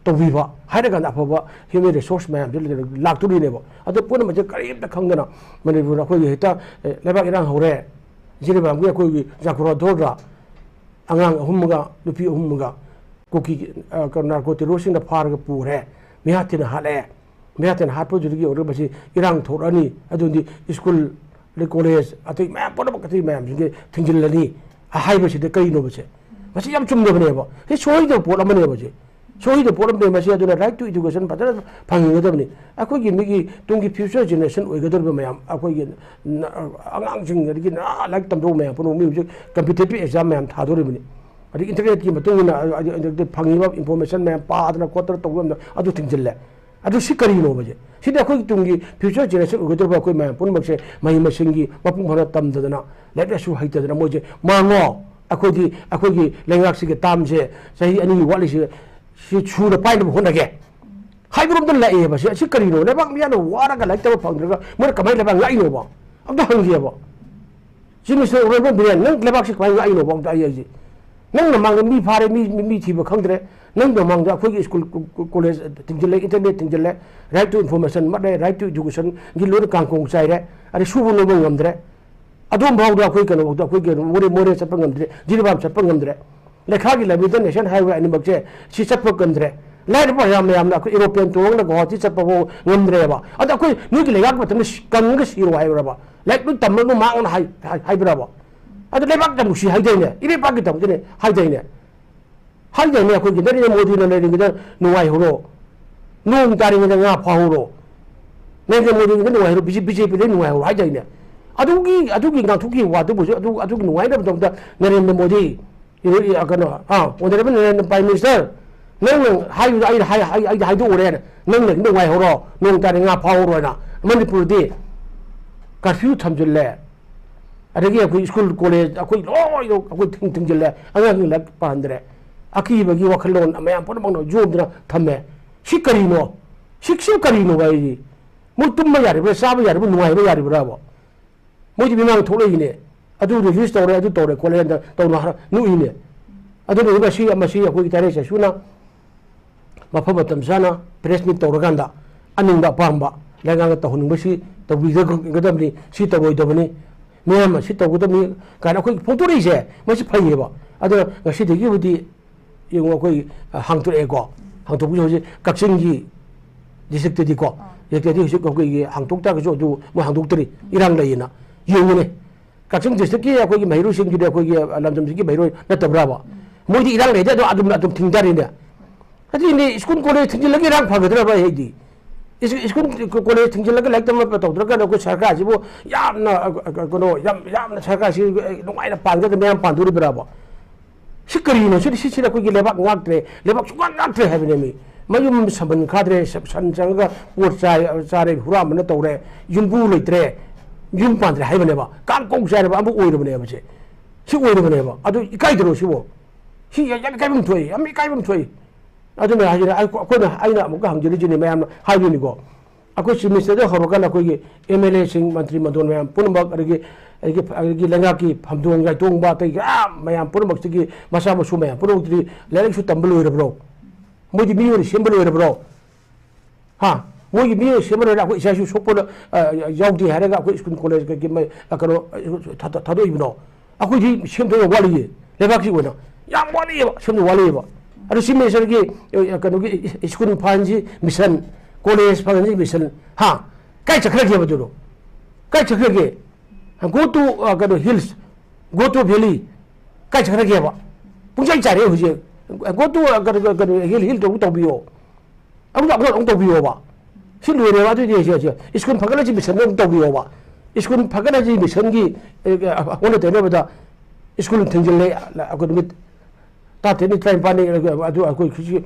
ꯇꯧꯕꯤꯕ ꯍꯥꯏꯔꯀꯥꯟꯗ ꯑꯐꯕ human resource ꯃꯌꯥꯝꯁꯦ ꯂꯥꯛꯇꯣꯔꯤꯅꯦꯕ꯫ ꯑꯗꯣ ꯄꯨꯝꯅꯃꯛꯁꯦ ꯀꯔꯤꯝꯇ ꯈꯪꯗꯅ ꯃꯅꯤꯄꯨꯔꯗ ꯑꯩꯈꯣꯏꯒꯤ ꯍꯦꯛꯇ, ꯑꯦ, ꯂꯩꯕꯥꯛ ꯏꯔꯥꯡ ꯍꯧꯔꯦ, ꯖꯤꯔꯤꯕꯥꯝꯒꯤ ꯑꯩꯈꯣꯏꯒꯤ ꯖꯥꯀ꯭ꯔꯣ ꯊꯣꯛꯑꯒ ꯑꯉꯥꯡ ꯑꯍꯨꯝꯒ ꯅꯨꯄꯤ ꯑꯍꯨꯝꯒ ꯀꯨꯀꯤ, ꯑ, narco terroristꯁꯤꯡꯅ ꯐꯥꯔꯒ ꯄꯨꯈ꯭ꯔꯦ, ꯃꯤꯍꯥꯠ ꯊꯤꯅ ꯍꯥꯠꯂꯦ꯫ ꯃꯤꯍꯥꯠ ꯊꯤꯅ ꯍꯥꯠꯄꯗꯨꯗꯒꯤ ꯑꯣꯏꯔꯒ ꯃꯁꯤ ꯏꯔꯥꯡ ꯊꯣꯛꯂꯛꯑꯅꯤ, ꯑꯗꯨꯗꯤ school, ꯑꯗꯩ college, ꯑꯇꯩ ꯃꯌꯥꯝ ꯄꯨꯝꯅꯃꯛ ꯑꯇꯩ ꯃꯌꯥꯝꯁꯤꯡꯁꯦ ꯊꯤꯡꯖꯤꯜꯂꯅꯤ ꯍꯥꯏꯕꯁꯤꯗ ꯀꯔꯤꯅꯣꯕꯁꯦ? ꯃꯁꯤ ꯌꯥꯝ ꯆꯨꯝꯗꯕꯅꯦꯕ꯫ ꯁꯤ ꯁꯣꯏꯗꯕ ꯄꯣꯠ ꯑꯃꯅꯦꯕ ꯁꯤ꯫ ꯁꯣꯏꯗꯕ ꯄꯣꯠ ꯑꯃꯅꯦ ꯃꯁꯤ꯫ ꯑꯗꯨꯅ right to education ꯐꯖꯅ ꯐꯪꯍꯟꯒꯗꯕꯅꯤ꯫ ꯑꯩꯈꯣꯏꯒꯤ ꯃꯤꯒꯤ ꯇꯨꯡꯒꯤ future generation ꯑꯣꯏꯒꯗꯧꯔꯤꯕ ꯃꯌꯥꯝ, ꯑꯩꯈꯣꯏꯒꯤ ꯅ-, ꯑꯉꯥꯡꯁꯤꯡ, ꯑꯗꯒꯤ ꯅꯍꯥ ꯂꯥꯏꯔꯤꯛ ꯇꯝꯗꯧꯕ ꯃꯌꯥꯝ ꯄꯨꯝꯅꯃꯛ ꯃꯤ ꯍꯧꯖꯤꯛ competitive exam ꯃꯌꯥꯝ ꯊꯥꯗꯣꯔꯤꯕꯅꯤ꯫ ꯑꯗꯒꯤ internetꯀꯤ ꯃꯇꯨꯡ ꯏꯟꯅ, ꯑ-, ꯑ-, ꯑꯗꯒꯤ ꯐꯪꯉꯤꯕ information ꯃꯌꯥꯝ ꯄꯥꯗꯅ ꯈꯣꯠꯇꯅ ꯇꯧꯕ ꯃꯌꯥꯝꯗꯣ ꯑꯗꯨ ꯊꯤꯡꯖꯤꯜꯂꯦ꯫ ꯑꯗꯨ ꯁꯤ ꯀꯔꯤꯅꯣꯕꯁꯦ? ꯁꯤꯗꯤ ꯑꯩꯈꯣꯏꯒꯤ ꯇꯨꯡꯒꯤ future generation ꯑꯣꯏꯒꯗꯧꯔꯤꯕ ꯑꯩꯈꯣꯏ ꯃꯌꯥꯝ ꯄꯨꯝꯅꯃꯛꯁꯦ ꯃꯍꯩ ꯃꯁꯤꯡꯒꯤ ꯃꯄꯨꯡ ꯐꯥꯅ ꯇꯝꯗꯗꯅ, ꯂꯥꯏꯔꯤꯛ ꯂꯥꯏꯁꯨ ꯍꯩꯇꯗꯅ ꯃꯣꯏꯁꯦ ꯃꯥꯡꯉꯣ꯫ ꯑꯩꯈꯣꯏꯗꯤ, ꯑꯩꯈꯣꯏꯒꯤ ꯂꯩꯉꯥꯛꯁꯤꯒꯤ termꯁꯦ ꯆꯍꯤ ꯑꯅꯤꯒꯤ ꯋꯥꯠꯂꯤꯁꯦ, ꯁꯤ ꯁꯨꯅ ꯄꯥꯏꯅꯕ ꯍꯣꯠꯅꯒꯦ ꯍꯥꯏꯕꯔꯣꯝꯗ ꯂꯥꯛꯑꯦꯕ꯫ ꯁꯤ, ꯁꯤ ꯀꯔꯤꯅꯣ? ꯂꯩꯕꯥꯛ ꯃꯤꯌꯥꯝꯅ ꯋꯥꯔꯒ ꯂꯥꯏꯔꯤꯛ ꯇꯝꯕ ꯐꯪꯗ꯭ꯔꯒ ꯃꯣꯏꯅ ꯀꯃꯥꯏꯅ ꯂꯩꯕꯥꯛ ꯉꯥꯛꯏꯅꯣꯕ? ꯑꯝꯇ ꯍꯪꯒꯦꯕ꯫ Chief Minister Honorable Biren, ꯅꯪ ꯂꯩꯕꯥꯛꯁꯤ ꯀꯃꯥꯏꯅ ꯉꯥꯛꯏꯅꯣꯕ ꯑꯝꯇ ꯑꯩ ꯍꯥꯏꯁꯦ? ꯅꯪ ꯅꯃꯥꯡꯗ ꯃꯤ ꯐꯥꯔꯦ, ꯃꯤ, ꯃꯤ, ꯃꯤ ꯊꯤꯕ ꯈꯪꯗ꯭ꯔꯦ, ꯅꯪ ꯃꯃꯥꯡꯗ ꯑꯩꯈꯣꯏꯒꯤ ꯁ꯭ꯀꯨꯜ, ꯀꯣ-, ꯀꯣꯂꯦꯖ ꯊꯤꯡꯖꯤꯜꯂꯦ, ꯏꯟꯇꯔꯅꯦꯠ ꯊꯤꯡꯖꯤꯜꯂꯦ, right to information ꯃꯠꯂꯦ, right to educationꯒꯤ ꯂꯣꯏꯅ ꯀꯥꯡꯈꯣꯡ ꯆꯥꯏꯔꯦ, ꯑꯗꯩ ꯁꯨꯕ ꯅꯣꯝꯕ ꯉꯝꯗ꯭ꯔꯦ꯫ ꯑꯗꯣꯝ ꯐꯥꯎꯗ ꯑꯩꯈꯣꯏ ꯀꯩꯅꯣꯐꯥꯎꯗ ꯑꯩꯈꯣꯏ ꯀꯩꯅꯣ ꯃꯣꯔꯦ, ꯃꯣꯔꯦ ꯆꯠꯄ ꯉꯝꯗ꯭ꯔꯦ, ꯖꯤꯔꯤꯕꯥꯝ ꯆꯠꯄ ꯉꯝꯗ꯭ꯔꯦ꯫ ꯂꯩꯈꯥꯒꯤ ꯂꯝꯕꯤꯗ National Highway ꯑꯅꯤꯃꯛꯁꯦ ꯁꯤ ꯆꯠꯄ ꯉꯝꯗ꯭ꯔꯦ꯫ ꯂꯥꯏꯔꯕ ꯃꯌꯥꯝ, ꯃꯌꯥꯝꯅ ꯑꯩꯈꯣꯏ aeroplane ꯇꯣꯡꯉꯒ ꯒꯨꯋꯥꯍꯥꯇꯤ ꯆꯠꯄ ꯐꯥꯎ ꯉꯝꯗ꯭ꯔꯦꯕ꯫ ꯑꯗ ꯑꯩꯈꯣꯏ ꯅꯣꯏꯒꯤ ꯂꯩꯉꯥꯛ ꯃꯇꯝꯗ ꯁꯤ-, ꯀꯪꯉꯒ ꯁꯤꯔꯣ ꯍꯥꯏꯕ꯭ꯔꯕ? ꯂꯥꯏꯔꯤꯛ ꯂꯣꯏ ꯇꯝꯃꯒ ꯃꯥꯡꯉꯅ ꯍꯥꯏ-, ꯍꯥꯏ-, ꯍꯥꯏꯕ꯭ꯔꯕ? ꯑꯗꯨ ꯂꯩꯕꯥꯛ ꯇꯝꯃꯨꯁꯤ ꯍꯥꯏꯗꯥꯏꯅꯦ? ꯏꯔꯩꯄꯥꯛꯀꯤ ꯇꯝꯃꯨꯁꯤꯅꯦ ꯍꯥꯏꯗꯥꯏꯅꯦ? ꯍꯥꯏꯗꯥꯏꯅꯦ ꯑꯩꯈꯣꯏꯒꯤ ꯅꯔꯦꯟꯗ꯭ꯔ ꯃꯣꯗꯤꯅ ꯂꯩꯔꯤꯉꯩꯗ ꯅꯨꯡꯉꯥꯏꯍꯧꯔꯣ, ꯅꯣꯡ ꯇꯥꯔꯤꯉꯩꯗ ꯉꯥ ꯐꯥꯍꯧꯔꯣ, ꯅꯔꯦꯟꯗ꯭ꯔ ꯃꯣꯗꯤꯉꯩꯗ ꯅꯨꯡꯉꯥꯏꯍꯧꯔꯣ, ꯕꯤ ꯖꯦ ꯄꯤꯗ ꯅꯨꯡꯉꯥꯏꯍꯧꯔꯣ ꯍꯥꯏꯗꯥꯏꯅꯦ? ꯑꯗꯨꯒꯤ, ꯑꯗꯨꯒꯤ ꯉꯥꯛꯊꯣꯛꯈꯤꯕ ꯋꯥꯗꯨꯕꯨꯁꯨ ꯑꯗꯨ, ꯑꯗꯨꯒꯤ ꯅꯨꯡꯉꯥꯏꯅꯕꯗꯃꯛꯇ ꯅꯔꯦꯟꯗ꯭ꯔ ꯃꯣꯗꯤ, ꯏ-, ꯏ-, ꯀꯩꯅꯣ, ꯑꯥ, Honourable ꯅꯔꯦꯟꯗ꯭ꯔ Prime Minister, ꯅꯪꯅ ꯍꯥꯏꯕꯗꯣ ꯑꯩꯅ ꯍꯥꯏ-, ꯑꯩ, ꯑꯩ ꯍꯥꯏꯗꯣꯛꯎꯔꯦ, ꯅꯪꯅ ꯅꯨꯡꯉꯥꯏꯍꯧꯔꯣ, ꯅꯣꯡ ꯇꯥꯔꯤ ꯉꯥ ꯐꯥꯍꯧꯔꯣ ꯍꯥꯏꯅ꯫ ꯃꯅꯤꯄꯨꯔꯗꯤ curfew ꯊꯝꯖꯤꯜꯂꯦ, ꯑꯗꯒꯤ ꯑꯩꯈꯣꯏ ꯁ꯭ꯀꯨꯜ ꯀꯣꯂꯦꯖ ꯑꯩꯈꯣꯏ ꯂꯣꯏꯅ ꯑꯩꯈꯣꯏ ꯊꯤꯡ-, ꯊꯤꯡꯖꯤꯜꯂꯦ, ꯑꯉꯥꯡꯁꯤꯡ ꯂꯥꯏꯔꯤꯛ ꯄꯥꯍꯟꯗ꯭ꯔꯦ, ꯑꯀꯤꯕꯒꯤ ꯋꯥꯈꯜꯂꯣꯟ ꯃꯌꯥꯝ ꯄꯨꯝꯅꯃꯛꯅ ꯌꯣꯝꯗꯨꯅ ꯊꯝꯃꯦ꯫ ꯁꯤ ꯀꯔꯤꯅꯣ? ꯁꯤ, ꯁꯤ ꯀꯔꯤꯅꯣ ꯍꯥꯏꯁꯤ? ꯃꯣꯏ ꯇꯨꯝꯕ ꯌꯥꯔꯤꯕ꯭ꯔꯥ, ꯆꯥꯕ ꯌꯥꯔꯤꯕ꯭ꯔꯥ, ꯅꯨꯡꯉꯥꯏꯕ ꯌꯥꯔꯤꯕ꯭ꯔꯥꯕ? ꯃꯣꯏꯗꯤ ꯃꯤꯃꯥꯡ ꯊꯣꯛꯂꯛꯏꯅꯦ, ꯑꯗꯨ release ꯇꯧꯔꯦ, ꯑꯗꯨ ꯇꯧꯔꯦ ꯈꯣꯠꯂꯦ ꯍꯥꯏꯅ ꯇꯧꯅ ꯍꯥꯏꯔ ꯅꯣꯛꯏꯅꯦ꯫ ꯑꯗꯨꯅ ꯃꯁꯤ, ꯃꯁꯤ ꯑꯩꯈꯣꯏꯒꯤ ꯇꯥꯏꯔꯦ ꯆꯩꯁꯨꯅ ꯃꯐꯝ ꯃꯇꯝ ꯆꯥꯅ press meet ꯇꯧꯔꯀꯥꯟꯗ ꯑꯅꯤꯡꯕ ꯑꯄꯥꯝꯕ ꯂꯩꯉꯥꯛꯅ ꯇꯧꯍꯟꯅꯤꯡꯕꯁꯤ ꯇꯧꯕꯤꯒꯗꯕꯅꯤ, ꯁꯤ ꯇꯧꯔꯣꯏꯗꯕꯅꯤ, ꯃꯤꯌꯥꯝ ꯑꯁꯤ ꯇꯧꯒꯗꯕꯅꯤ ꯀꯥꯏꯅ ꯑꯩꯈꯣꯏ ꯐꯣꯡꯗꯣꯔꯛꯏꯁꯦ ꯃꯁꯤ ꯐꯩꯌꯦꯕ꯫ ꯑꯗꯣ ꯉꯁꯤꯗꯒꯤꯕꯨꯗꯤ ꯌꯦꯡꯉꯨ ꯑꯩꯈꯣꯏ, ꯑ, ꯍꯥꯡꯇꯣꯔꯛꯑꯦꯀꯣ꯫ ꯍꯥꯡꯇꯣꯛꯄꯁꯦ ꯍꯧꯖꯤꯛ ꯀꯛꯆꯤꯡꯒꯤ districtꯇꯗꯤꯀꯣ, districtꯇꯗꯤ ꯍꯧꯖꯤꯛ ꯑꯩꯈꯣꯏꯒꯤ ꯍꯥꯡꯇꯣꯛ ꯇꯥꯔꯒꯁꯨ ꯑꯗꯨ ꯃꯣꯏ ꯍꯥꯡꯗꯣꯛꯇ꯭ꯔꯤ, ꯏꯔꯥꯡ ꯂꯩꯌꯦꯅ꯫ ꯌꯦꯡꯉꯨꯅꯦ, ꯀꯛꯆꯤꯡ districtꯀꯤ ꯑꯩꯈꯣꯏꯒꯤ ꯃꯍꯩꯔꯣꯏꯁꯤꯡꯗꯨꯗꯤ ꯑꯩꯈꯣꯏꯒꯤ ꯂꯝꯗꯝꯁꯤꯒꯤ ꯃꯍꯩꯔꯣꯏ ꯅꯠꯇꯕ꯭ꯔꯥꯕ? ꯃꯣꯏꯗꯤ ꯏꯔꯥꯡ ꯂꯩꯔꯗꯤ ꯑꯗꯨꯝ, ꯑꯗꯨꯝ, ꯑꯗꯨꯝ ꯊꯤꯡꯊꯔꯤꯅꯦ꯫ ꯑꯗꯨꯏꯅꯦ ꯁ꯭ꯀꯨꯜ ꯀꯣꯂꯦꯖ ꯊꯤꯡꯖꯤꯜꯂꯒ ꯏꯔꯥꯡ ꯐꯒꯗ꯭ꯔꯕ ꯑꯩ ꯍꯥꯏꯗꯤ? ꯏꯁ-, ꯁ꯭ꯀꯨꯜ ꯀꯣꯂꯦꯖ ꯊꯤꯡꯖꯤꯜꯂꯒ ꯂꯥꯏꯔꯤꯛ ꯇꯝꯕ ꯇꯧꯗ꯭ꯔꯀꯥꯟꯗ ꯑꯩꯈꯣꯏ ꯁꯔꯀꯥꯔꯁꯤꯕꯨ ꯌꯥꯝꯅ, ꯑ, ꯑ, ꯀꯩꯅꯣ, ꯌꯥꯝ, ꯌꯥꯝꯅ ꯁꯔꯀꯥꯔꯁꯤ ꯅꯨꯡꯉꯥꯏꯅ ꯄꯥꯟꯒꯗ꯭ꯔꯥ, ꯃꯌꯥꯝ ꯄꯥꯟꯗꯣꯔꯤꯕ꯭ꯔꯥꯕ? ꯁꯤ ꯀꯔꯤꯅꯣ? ꯁꯤꯗꯤ, ꯁꯤꯁꯤꯅ ꯑꯩꯈꯣꯏꯒꯤ ꯂꯩꯕꯥꯛ ꯉꯥꯛꯇ꯭ꯔꯦ, ꯂꯩꯕꯥꯛ ꯁꯨꯡꯉꯥꯛ ꯉꯥꯛꯇ꯭ꯔꯦ ꯍꯥꯏꯕꯅꯦ ꯃꯤ꯫ ꯃꯌꯨꯝ ꯁꯝꯕꯟ ꯈꯥꯗ꯭ꯔꯦ, ꯁ-, ꯁꯟ ꯆꯪꯉꯒ ꯄꯣꯠ ꯆꯥꯏ, ꯆꯥꯔꯦ, ꯍꯨꯔꯥꯟꯕꯅ ꯇꯧꯔꯦ, ꯌꯨꯝꯕꯨ ꯂꯩꯇ꯭ꯔꯦ, ꯌꯨꯝ ꯄꯥꯟꯗ꯭ꯔꯦ ꯍꯥꯏꯕꯅꯦꯕ꯫ ꯀꯥꯡ ꯀꯣꯡ ꯆꯥꯏꯔꯕ ꯑꯃ ꯑꯣꯏꯔꯕꯅꯦꯕ ꯁꯦ꯫ ꯁꯤ ꯑꯣꯏꯔꯕꯅꯦꯕ꯫ ꯑꯗꯨ ꯏꯀꯥꯏꯗ꯭ꯔꯣ ꯁꯤꯕꯣ? ꯁꯤ ꯌꯥꯝ, ꯌꯥꯝ ꯏꯀꯥꯏꯐꯝ ꯊꯣꯛꯏ, ꯌꯥꯝ ꯏꯀꯥꯏꯐꯝ ꯊꯣꯛꯏ꯫ ꯑꯗꯨꯅ ꯍꯥꯏꯁꯤꯅ ꯑꯩ-, ꯑꯩꯈꯣꯏꯅ, ꯑꯩꯅ ꯑꯃꯨꯛꯀ ꯍꯪꯖꯔꯤꯁꯤꯅꯤ, ꯃꯌꯥꯝꯅ ꯍꯥꯏꯗꯣꯏꯅꯤꯀꯣ꯫ ꯑꯩꯈꯣꯏ ꯆꯤꯐ ꯃꯤꯅꯤꯁꯇꯔꯗ ꯍꯧꯔꯀꯥꯟꯗ ꯑꯩꯈꯣꯏꯒꯤ ꯑꯦꯝ ꯑꯦꯜ ꯑꯦꯁꯤꯡ, ꯃꯟꯇ꯭ꯔꯤ ꯃꯟꯗꯣꯟ ꯃꯌꯥꯝ ꯄꯨꯝꯅꯃꯛ, ꯑꯗꯒꯤ ꯑꯩꯒꯤ ꯑꯩꯒꯤ ꯂꯩꯉꯥꯛꯀꯤ ꯐꯝꯗꯣꯡ ꯌꯥꯏꯇꯣꯡꯕ, ꯑꯇꯩ ꯃꯌꯥꯝ ꯄꯨꯝꯅꯃꯛꯁꯤꯒꯤ ꯃꯆꯥ ꯃꯁꯨ ꯃꯌꯥꯝ ꯄꯨꯝꯅꯃꯛꯇꯨꯗꯤ ꯂꯥꯏꯔꯤꯛꯁꯨ ꯇꯝꯕ ꯂꯣꯏꯔꯕ꯭ꯔꯣ? ꯃꯣꯏꯗꯤ ꯃꯤ ꯑꯣꯏꯅ ꯁꯦꯝꯕ ꯂꯣꯏꯔꯕ꯭ꯔꯣ? ꯍꯥ? ꯃꯣꯏꯒꯤ ꯃꯤ ꯑꯣꯏꯅ ꯁꯦꯝꯕ ꯂꯣꯏꯔ ꯑꯩꯈꯣꯏ ꯏꯆꯥ ꯏꯁꯨ ꯁꯣꯛꯄ ꯌꯥꯎꯗꯦ ꯍꯥꯏꯔꯒ ꯑꯩꯈꯣꯏ ꯁ꯭ꯀꯨꯜ ꯀꯣꯂꯦꯖ ꯀꯩꯀꯩ ꯀꯩꯅꯣ ꯊꯥꯗꯣꯛꯏꯕꯅꯣ? ꯑꯩꯈꯣꯏꯗꯤ ꯁꯦꯝꯗꯣꯛ ꯌꯥꯝ ꯋꯥꯠꯂꯤꯌꯦ꯫ ꯂꯩꯕꯥꯛꯀꯤ ꯑꯣꯏꯅ ꯌꯥꯝ ꯋꯥꯠꯂꯤꯑꯕ, ꯁꯦꯝꯗꯣꯛ ꯋꯥꯠꯂꯤꯑꯕ꯫ ꯑꯗꯣ ꯆꯤꯐ ꯃꯤꯅꯤꯁꯇꯔꯒꯤ ꯀꯩꯅꯣꯒꯤ ꯁ꯭ꯀꯨꯜ ꯐꯍꯟꯁꯤ ꯃꯤꯁꯟ, ꯀꯣꯂꯦꯖ ꯐꯍꯟꯁꯤ ꯃꯤꯁꯟ, ꯍꯥ? ꯀꯥꯏ ꯆꯠꯈ꯭ꯔꯒꯦꯕ ꯑꯗꯨꯅꯣ? ꯀꯥꯏ ꯆꯠꯈ꯭ꯔꯒꯦ? Go to ꯀꯩꯅꯣ, hills, go to valley, ꯀꯥꯏ ꯆꯠꯈ꯭ꯔꯒꯦꯕ? ꯄꯨꯡꯆꯥꯏ ꯆꯥꯏꯔꯦ ꯍꯧꯖꯤꯛ꯫ Go to ꯀꯩꯅꯣ, ꯀꯩꯅꯣ, hill, hill ꯇꯧꯕ ꯇꯧꯕꯤꯌꯣ꯫ ꯑꯃꯨꯛ ꯑꯃꯨꯛ ꯑꯃꯨꯛ ꯇꯧꯕꯤꯌꯣꯕ꯫ ꯁꯤ ꯂꯣꯏꯔꯦꯕ꯫ ꯑꯗꯨꯗꯤ ꯁꯤ ꯁ꯭ꯀꯨꯜ ꯐꯒꯠꯂꯁꯤ ꯃꯤꯁꯟꯗꯣ ꯑꯃꯨꯛ ꯇꯧꯕꯤꯌꯣꯕ꯫ ꯁ꯭ꯀꯨꯜ ꯐꯒꯠꯂꯁꯤ ꯃꯤꯁꯟꯒꯤ ꯑꯣꯟꯅ ꯇꯩꯅꯕꯗ ꯁ꯭ꯀꯨꯜ ꯊꯤꯡꯖꯤꯜꯂꯦ꯫ ꯑꯩꯈꯣꯏ ꯅꯨꯃꯤꯠ ꯇꯔꯥꯇꯔꯦꯠꯅꯤ, ꯇꯔꯥꯅꯤꯄꯥꯜꯅꯤ, ꯑꯗꯨ ꯑꯩꯈꯣꯏ ꯍꯧꯖꯤꯛ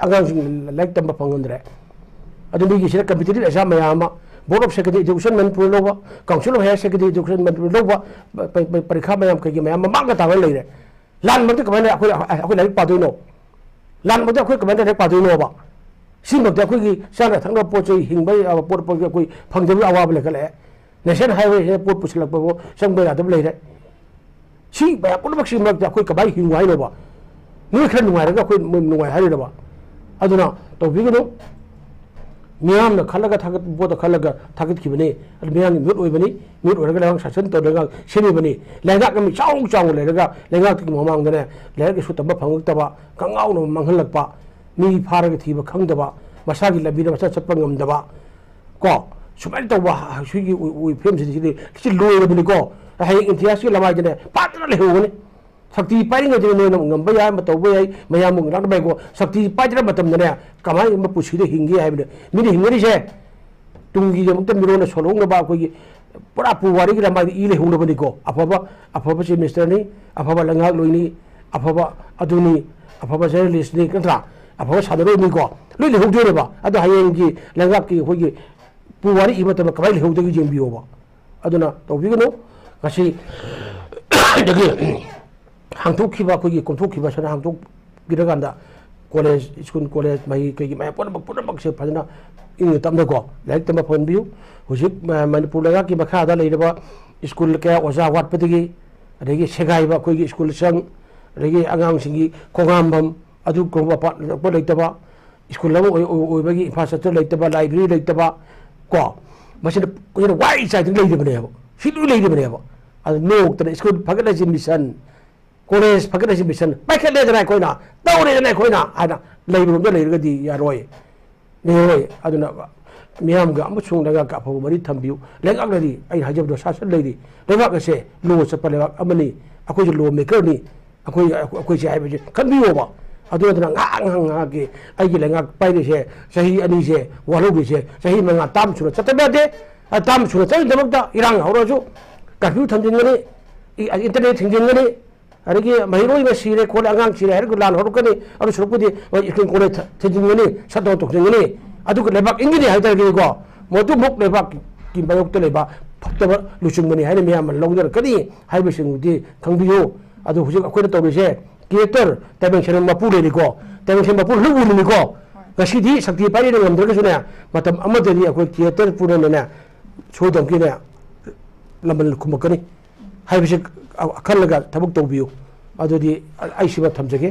ꯑꯉꯥꯡꯁꯤꯡ ꯂꯥꯏꯔꯤꯛ ꯇꯝꯕ ꯐꯪꯍꯟꯗ꯭ꯔꯦ꯫ ꯑꯗꯨ ꯃꯤꯒꯤꯁꯤꯅ competitive exam ꯃꯌꯥꯝ ꯑꯃ, Board of Secondary Education Manipur ꯂꯧꯕ, Council of Higher Secondary Education Manipur ꯂꯧꯕ, ꯄ-, ꯄ-, ꯄ-, ꯄꯔꯤꯈꯥ ꯃꯌꯥꯝ ꯀꯩꯒꯤ ꯃꯌꯥꯝ ꯑꯃ ꯃꯥꯡꯒ ꯇꯥꯕ ꯂꯩꯔꯦ꯫ ꯂꯥꯟ ꯃꯔꯛꯇ ꯀꯃꯥꯏꯅ ꯑꯩꯈꯣꯏ, ꯑꯩꯈꯣꯏ ꯂꯥꯏꯔꯤꯛ ꯄꯥꯗꯣꯏꯅꯣ? ꯂꯥꯟ ꯃꯔꯛꯇ ꯑꯩꯈꯣꯏ ꯀꯃꯥꯏꯅ ꯂꯥꯏꯔꯤꯛ ꯄꯥꯗꯣꯏꯅꯣꯕ? ꯁꯤꯃꯛꯇ ꯑꯩꯈꯣꯏꯒꯤ ꯆꯥꯅ ꯊꯛꯅꯕ ꯄꯣꯠ ꯆꯩ, ꯍꯤꯡꯕ ꯌꯥꯕ ꯄꯣꯠ, ꯄꯣꯠ ꯑꯩꯈꯣꯏ ꯐꯪꯗꯕꯒꯤ ꯑꯋꯥꯕ ꯂꯩꯈꯠꯂꯛꯑꯦ꯫ National Highway ꯁꯤꯗ ꯄꯣꯠ ꯄꯨꯁꯤꯜꯂꯛꯄꯕꯨ ꯆꯪꯕ ꯌꯥꯗꯕ ꯂꯩꯔꯦ꯫ ꯁꯤ ꯃꯌꯥꯝ ꯄꯨꯝꯅꯃꯛꯁꯤꯒꯤ ꯃꯔꯛꯇ ꯑꯩꯈꯣꯏ ꯀꯃꯥꯏꯅ ꯍꯤꯡꯉꯨ ꯍꯥꯏꯅꯣꯕ? ꯅꯣꯏ ꯈꯔ ꯅꯨꯡꯉꯥꯏꯔꯒ ꯑꯩꯈꯣꯏ ꯃꯣꯏ ꯅꯨꯡꯉꯥꯏ ꯍꯥꯏꯔꯤꯔꯕ? ꯑꯗꯨꯅ ꯇꯧꯕꯤꯒꯅꯨ꯫ ꯃꯤꯌꯥꯝꯅ ꯈꯜꯂꯒ ꯊꯥꯒꯠꯄ ꯄꯣꯠꯇ ꯈꯜꯂꯒ ꯊꯥꯒꯠꯈꯤꯕꯅꯤ꯫ ꯑꯗꯨ ꯃꯤꯌꯥꯝꯒꯤ ꯃꯤꯍꯨꯠ ꯑꯣꯏꯕꯅꯤ, ꯃꯤꯍꯨꯠ ꯑꯣꯏꯔꯒ ꯂꯩꯉꯥꯛ ꯁꯥꯁꯟ ꯇꯧꯔꯒ ꯁꯦꯝꯃꯤꯕꯅꯤ꯫ ꯂꯩꯉꯥꯛ ꯑꯃ ꯆꯥꯎ ꯆꯥꯎꯅ ꯂꯩꯔꯒ ꯂꯩꯉꯥꯛꯇꯨꯒꯤ ꯃꯃꯥꯡꯗꯅꯦ ꯂꯥꯏꯔꯤꯛ ꯂꯥꯏꯁꯨ ꯇꯝꯕ ꯐꯪꯉꯛꯇꯕ, ꯀꯉꯥꯎꯅ ꯃꯥꯡꯍꯜꯂꯛꯄ, ꯃꯤ ꯐꯥꯔꯒ ꯊꯤꯕ ꯈꯪꯗꯕ, ꯃꯁꯥꯒꯤ ꯂꯝꯕꯤꯗ ꯃꯁꯥ ꯆꯠꯄ ꯉꯝꯗꯕ, ꯀꯣ, ꯁꯨꯃꯥꯏꯅ ꯇꯧꯕ ꯁꯤꯒꯤ ꯐꯤꯕꯝꯁꯤꯗꯤ ꯁꯤꯗꯤ ꯁꯤ ꯂꯣꯏꯔꯕꯅꯤꯀꯣ꯫ ꯍꯌꯦꯡ ꯏꯟꯗꯤꯌꯥꯁꯤꯒꯤ ꯂꯃꯥꯏꯗꯅꯦ ꯄꯥꯗꯅ ꯂꯩꯍꯧꯒꯅꯤ꯫ ꯁꯛꯇꯤ ꯄꯥꯏꯔꯤꯉꯩꯗꯅꯦ ꯅꯣꯏꯅ ꯉꯝꯕ ꯌꯥꯏ, ꯑꯃ ꯇꯧꯕ ꯌꯥꯏ, ꯃꯌꯥꯝꯕꯨ ꯉꯥꯛꯅꯕ ꯌꯥꯏꯀꯣ꯫ ꯁꯛꯇꯤ ꯄꯥꯏꯗ꯭ꯔ ꯃꯇꯝꯗꯅꯦ ꯀꯃꯥꯏꯅ ꯄꯨꯟꯁꯤꯗ ꯍꯤꯡꯒꯦ ꯍꯥꯏꯕꯅꯦ꯫ ꯃꯤꯅ ꯍꯤꯡꯅꯔꯤꯁꯦ ꯇꯨꯡꯒꯤꯗꯃꯛꯇ ꯃꯤꯔꯣꯟꯅ ꯁꯣꯜꯍꯧꯅꯕ, ꯑꯩꯈꯣꯏꯒꯤ ꯄꯨꯔꯥ ꯄꯨꯋꯥꯔꯤꯒꯤ ꯂꯃꯥꯏꯗ ꯏ ꯂꯩꯍꯧꯅꯕꯅꯤꯀꯣ꯫ ꯑꯐꯕ, ꯑꯐꯕ ꯆꯤꯐ ꯃꯤꯅꯤꯁꯇꯔꯅꯤ, ꯑꯐꯕ ꯂꯩꯉꯥꯛꯂꯣꯏꯅꯤ, ꯑꯐꯕ ꯑꯗꯨꯅꯤ, ꯑꯐꯕ ꯖꯔꯅꯦꯂꯤꯁꯅꯤ, ꯅꯠꯇ꯭ꯔꯥ? ꯑꯐꯕ ꯁꯥꯟꯅꯔꯣꯏꯅꯤꯀꯣ꯫ ꯂꯣꯏ ꯂꯩꯍꯧꯗꯣꯏꯅꯦꯕ꯫ ꯑꯗꯣ ꯍꯌꯦꯡꯒꯤ ꯂꯩꯉꯥꯛꯀꯤ ꯑꯩꯈꯣꯏꯒꯤ ꯄꯨꯋꯥꯔꯤ ꯏꯕ ꯃꯇꯝꯗ ꯀꯃꯥꯏꯅ ꯂꯩꯍꯧꯗꯒꯦ ꯌꯦꯡꯕꯤꯌꯣꯕ꯫ ꯑꯗꯨꯅ ꯇꯧꯕꯤꯒꯅꯨ꯫ ꯉꯁꯤ ꯗꯒꯤ ꯍꯥꯡꯗꯣꯛꯈꯤꯕ, ꯑꯩꯈꯣꯏꯒꯤ ꯀꯣꯝꯊꯣꯛꯈꯤꯕ ꯁꯅꯥ ꯍꯥꯡꯗꯣꯛꯄꯤꯔꯀꯥꯟꯗ ꯀꯣꯂꯦꯖ, ꯁ꯭ꯀꯨꯜ, ꯀꯣꯂꯦꯖ, ꯃꯍꯩ ꯀꯩꯒꯤ ꯃꯌꯥꯝ ꯄꯨꯝꯅꯃꯛ, ꯄꯨꯝꯅꯃꯛꯁꯦ ꯐꯖꯅ ꯏꯪꯅ ꯇꯞꯅꯀꯣ ꯂꯥꯏꯔꯤꯛ ꯇꯝꯕ ꯐꯪꯍꯟꯕꯤꯌꯨ꯫ ꯍꯧꯖꯤꯛ ꯃ-, ꯃꯅꯤꯄꯨꯔ ꯂꯩꯉꯥꯛꯀꯤ ꯃꯈꯥꯗ ꯂꯩꯔꯤꯕ ꯁ꯭ꯀꯨꯜ ꯀꯌꯥ ꯑꯣꯖꯥ ꯋꯥꯠꯄꯗꯒꯤ, ꯑꯗꯒꯤ ꯁꯦꯒꯥꯏꯕ ꯑꯩꯈꯣꯏꯒꯤ ꯁ꯭ꯀꯨꯜ ꯁꯪ, ꯑꯗꯒꯤ ꯑꯉꯥꯡꯁꯤꯡꯒꯤ ꯈꯣꯡꯍꯥꯝꯐꯝ ꯑꯗꯨꯒꯨꯝꯕ ꯄꯥꯠ-, ꯂꯩꯇꯕ, ꯁ꯭ꯀꯨꯜ ꯑꯃ ꯑꯣꯏ-, ꯑꯣꯏ-, ꯑꯣꯏꯕꯒꯤ ꯏꯟꯐ꯭ꯔꯥꯁ꯭ꯇ꯭ꯔꯛꯆꯔ ꯂꯩꯇꯕ, ꯂꯥꯏꯕ꯭ꯔꯦꯔꯤ ꯂꯩꯇꯕ ꯀꯣ, ꯃꯁꯤꯅ ꯑꯩꯈꯣꯏꯅ ꯋꯥꯏ ꯆꯥꯏꯗꯅ ꯂꯩꯔꯤꯕꯅꯦꯕ, ꯁꯤ ꯂꯣꯏ ꯂꯩꯔꯤꯕꯅꯦꯕ꯫ ꯑꯗꯨ ꯅꯣꯛꯇꯅ ꯁ꯭ꯀꯨꯜ ꯐꯒꯠꯂꯁꯤ ꯃꯤꯁꯟ, ꯀꯣꯂꯦꯖ ꯐꯒꯠꯂꯁꯤ ꯃꯤꯁꯟ ꯄꯥꯏꯈꯠꯂꯦꯗꯅ ꯑꯩꯈꯣꯏꯅ, ꯇꯧꯔꯦꯗꯅ ꯑꯩꯈꯣꯏꯅ ꯍꯥꯏꯅ ꯂꯩꯕꯔꯣꯝꯗ ꯂꯩꯔꯒꯗꯤ ꯌꯥꯔꯣꯏ, ꯂꯩꯔꯣꯏ꯫ ꯑꯗꯨꯅ ꯃꯤꯌꯥꯝꯒ ꯑꯃꯁꯨꯡ ꯂꯩꯉꯥꯛꯀ ꯑꯐꯕ ꯃꯔꯤ ꯊꯝꯕꯤꯌꯨ꯫ ꯂꯩꯉꯥꯛꯅꯗꯤ ꯑꯩꯅ ꯍꯥꯏꯖꯕꯗꯣ ꯁꯥꯁꯟ ꯂꯩꯔꯤ꯫ ꯂꯩꯕꯥꯛ ꯑꯁꯦ ꯂꯣ ꯆꯠꯄ ꯂꯩꯕꯥꯛ ꯑꯃꯅꯤ꯫ ꯑꯩꯈꯣꯏꯁꯨ ꯂꯣ ꯃꯦꯀꯔꯅꯤ꯫ ꯑꯩꯈꯣꯏ, ꯑꯩꯈꯣꯏꯁꯦ ꯍꯥꯏꯕꯁꯦ ꯈꯟꯕꯤꯌꯣꯕ꯫ ꯑꯗꯨ ꯅꯠꯇꯅ ꯉꯥꯏꯍꯥꯛ, ꯉꯥꯏꯍꯥꯛ, ꯉꯥꯏꯍꯥꯛꯀꯤ ꯑꯩꯒꯤ ꯂꯩꯉꯥꯛ ꯄꯥꯏꯔꯤꯁꯦ ꯆꯍꯤ ꯑꯅꯤꯁꯦ ꯋꯥꯍꯧꯔꯤꯁꯦ, ꯆꯍꯤ ꯃꯉꯥ ꯇꯥꯝ ꯁꯨꯅ ꯆꯠꯇꯕ ꯌꯥꯗꯦ꯫ ꯑ, ꯇꯥꯝ ꯁꯨꯅ ꯆꯠꯅꯗꯃꯛꯇ ꯏꯔꯥꯡ ꯍꯧꯔꯁꯨ ꯀꯔꯐ꯭ꯌꯨ ꯊꯝꯖꯤꯟꯒꯅꯤ, ꯏ-, ꯏꯟꯇꯔꯅꯦꯠ ꯊꯤꯡꯖꯤꯟꯒꯅꯤ, ꯑꯗꯒꯤ ꯃꯍꯩꯔꯣꯏ ꯑꯃ ꯁꯤꯔꯦ ꯈꯣꯠꯂꯦ, ꯑꯉꯥꯡ ꯁꯤꯔꯦ ꯍꯥꯏꯔꯒ ꯂꯥꯟ ꯍꯧꯔꯛꯀꯅꯤ꯫ ꯑꯗꯨ ꯁꯔꯨꯛꯄꯨꯗꯤ ꯃꯣꯏ ꯁ꯭ꯀꯨꯜ ꯀꯣꯂꯦꯖ ꯊ-, ꯊꯤꯡꯖꯤꯟꯒꯅꯤ, ꯁꯠ ꯗꯥꯎꯟ ꯇꯧꯁꯤꯟꯒꯅꯤ꯫ ꯑꯗꯨꯒ ꯂꯩꯕꯥꯛ ꯏꯟꯒꯅꯤ ꯍꯥꯏ ꯇꯥꯔꯒꯗꯤꯀꯣ, ꯃꯗꯨꯃꯨꯛ ꯂꯩꯕꯥꯛꯀꯤ ꯃꯥꯌꯣꯛꯇ ꯂꯩꯕ ꯐꯠꯇꯕ ꯂꯨꯆꯤꯡꯕꯅꯤ ꯍꯥꯏꯅ ꯃꯤꯌꯥꯝꯅ ꯂꯧꯅꯔꯛꯀꯅꯤ ꯍꯥꯏꯕꯁꯤꯡꯗꯨꯗꯤ ꯈꯪꯕꯤꯌꯨ꯫ ꯑꯗꯨ ꯍꯧꯖꯤꯛ ꯑꯩꯈꯣꯏꯅ ꯇꯧꯔꯤꯁꯦ, ꯀ꯭ꯔꯤꯌꯦꯇꯔ ꯇꯥꯏꯕꯪꯁꯦꯝꯕ ꯃꯄꯨ ꯂꯩꯔꯤꯀꯣ, ꯇꯥꯏꯕꯪꯁꯦꯝꯕ ꯃꯄꯨ ꯂꯣꯏ ꯎꯔꯤꯅꯤꯀꯣ꯫ ꯉꯁꯤꯗꯤ ꯁꯛꯇꯤ ꯄꯥꯏꯔꯦꯅ ꯉꯝꯗ꯭ꯔꯒꯁꯨꯅꯦ, ꯃꯇꯝ ꯑꯃꯗꯗꯤ ꯑꯩꯈꯣꯏ ꯀ꯭ꯔꯤꯌꯦꯇꯔ ꯄꯨꯝꯅꯃꯛꯅꯦ ꯁꯣꯏꯗꯅꯀꯤꯅꯦ ꯂꯃꯟ ꯈꯨꯝꯃꯛꯀꯅꯤ ꯍꯥꯏꯕꯁꯤ ꯈꯜꯂꯒ ꯊꯕꯛ ꯇꯧꯕꯤꯌꯨ꯫ ꯑꯗꯨꯗꯤ ꯑꯩ ꯁꯤꯃ ꯊꯝꯖꯒꯦ꯫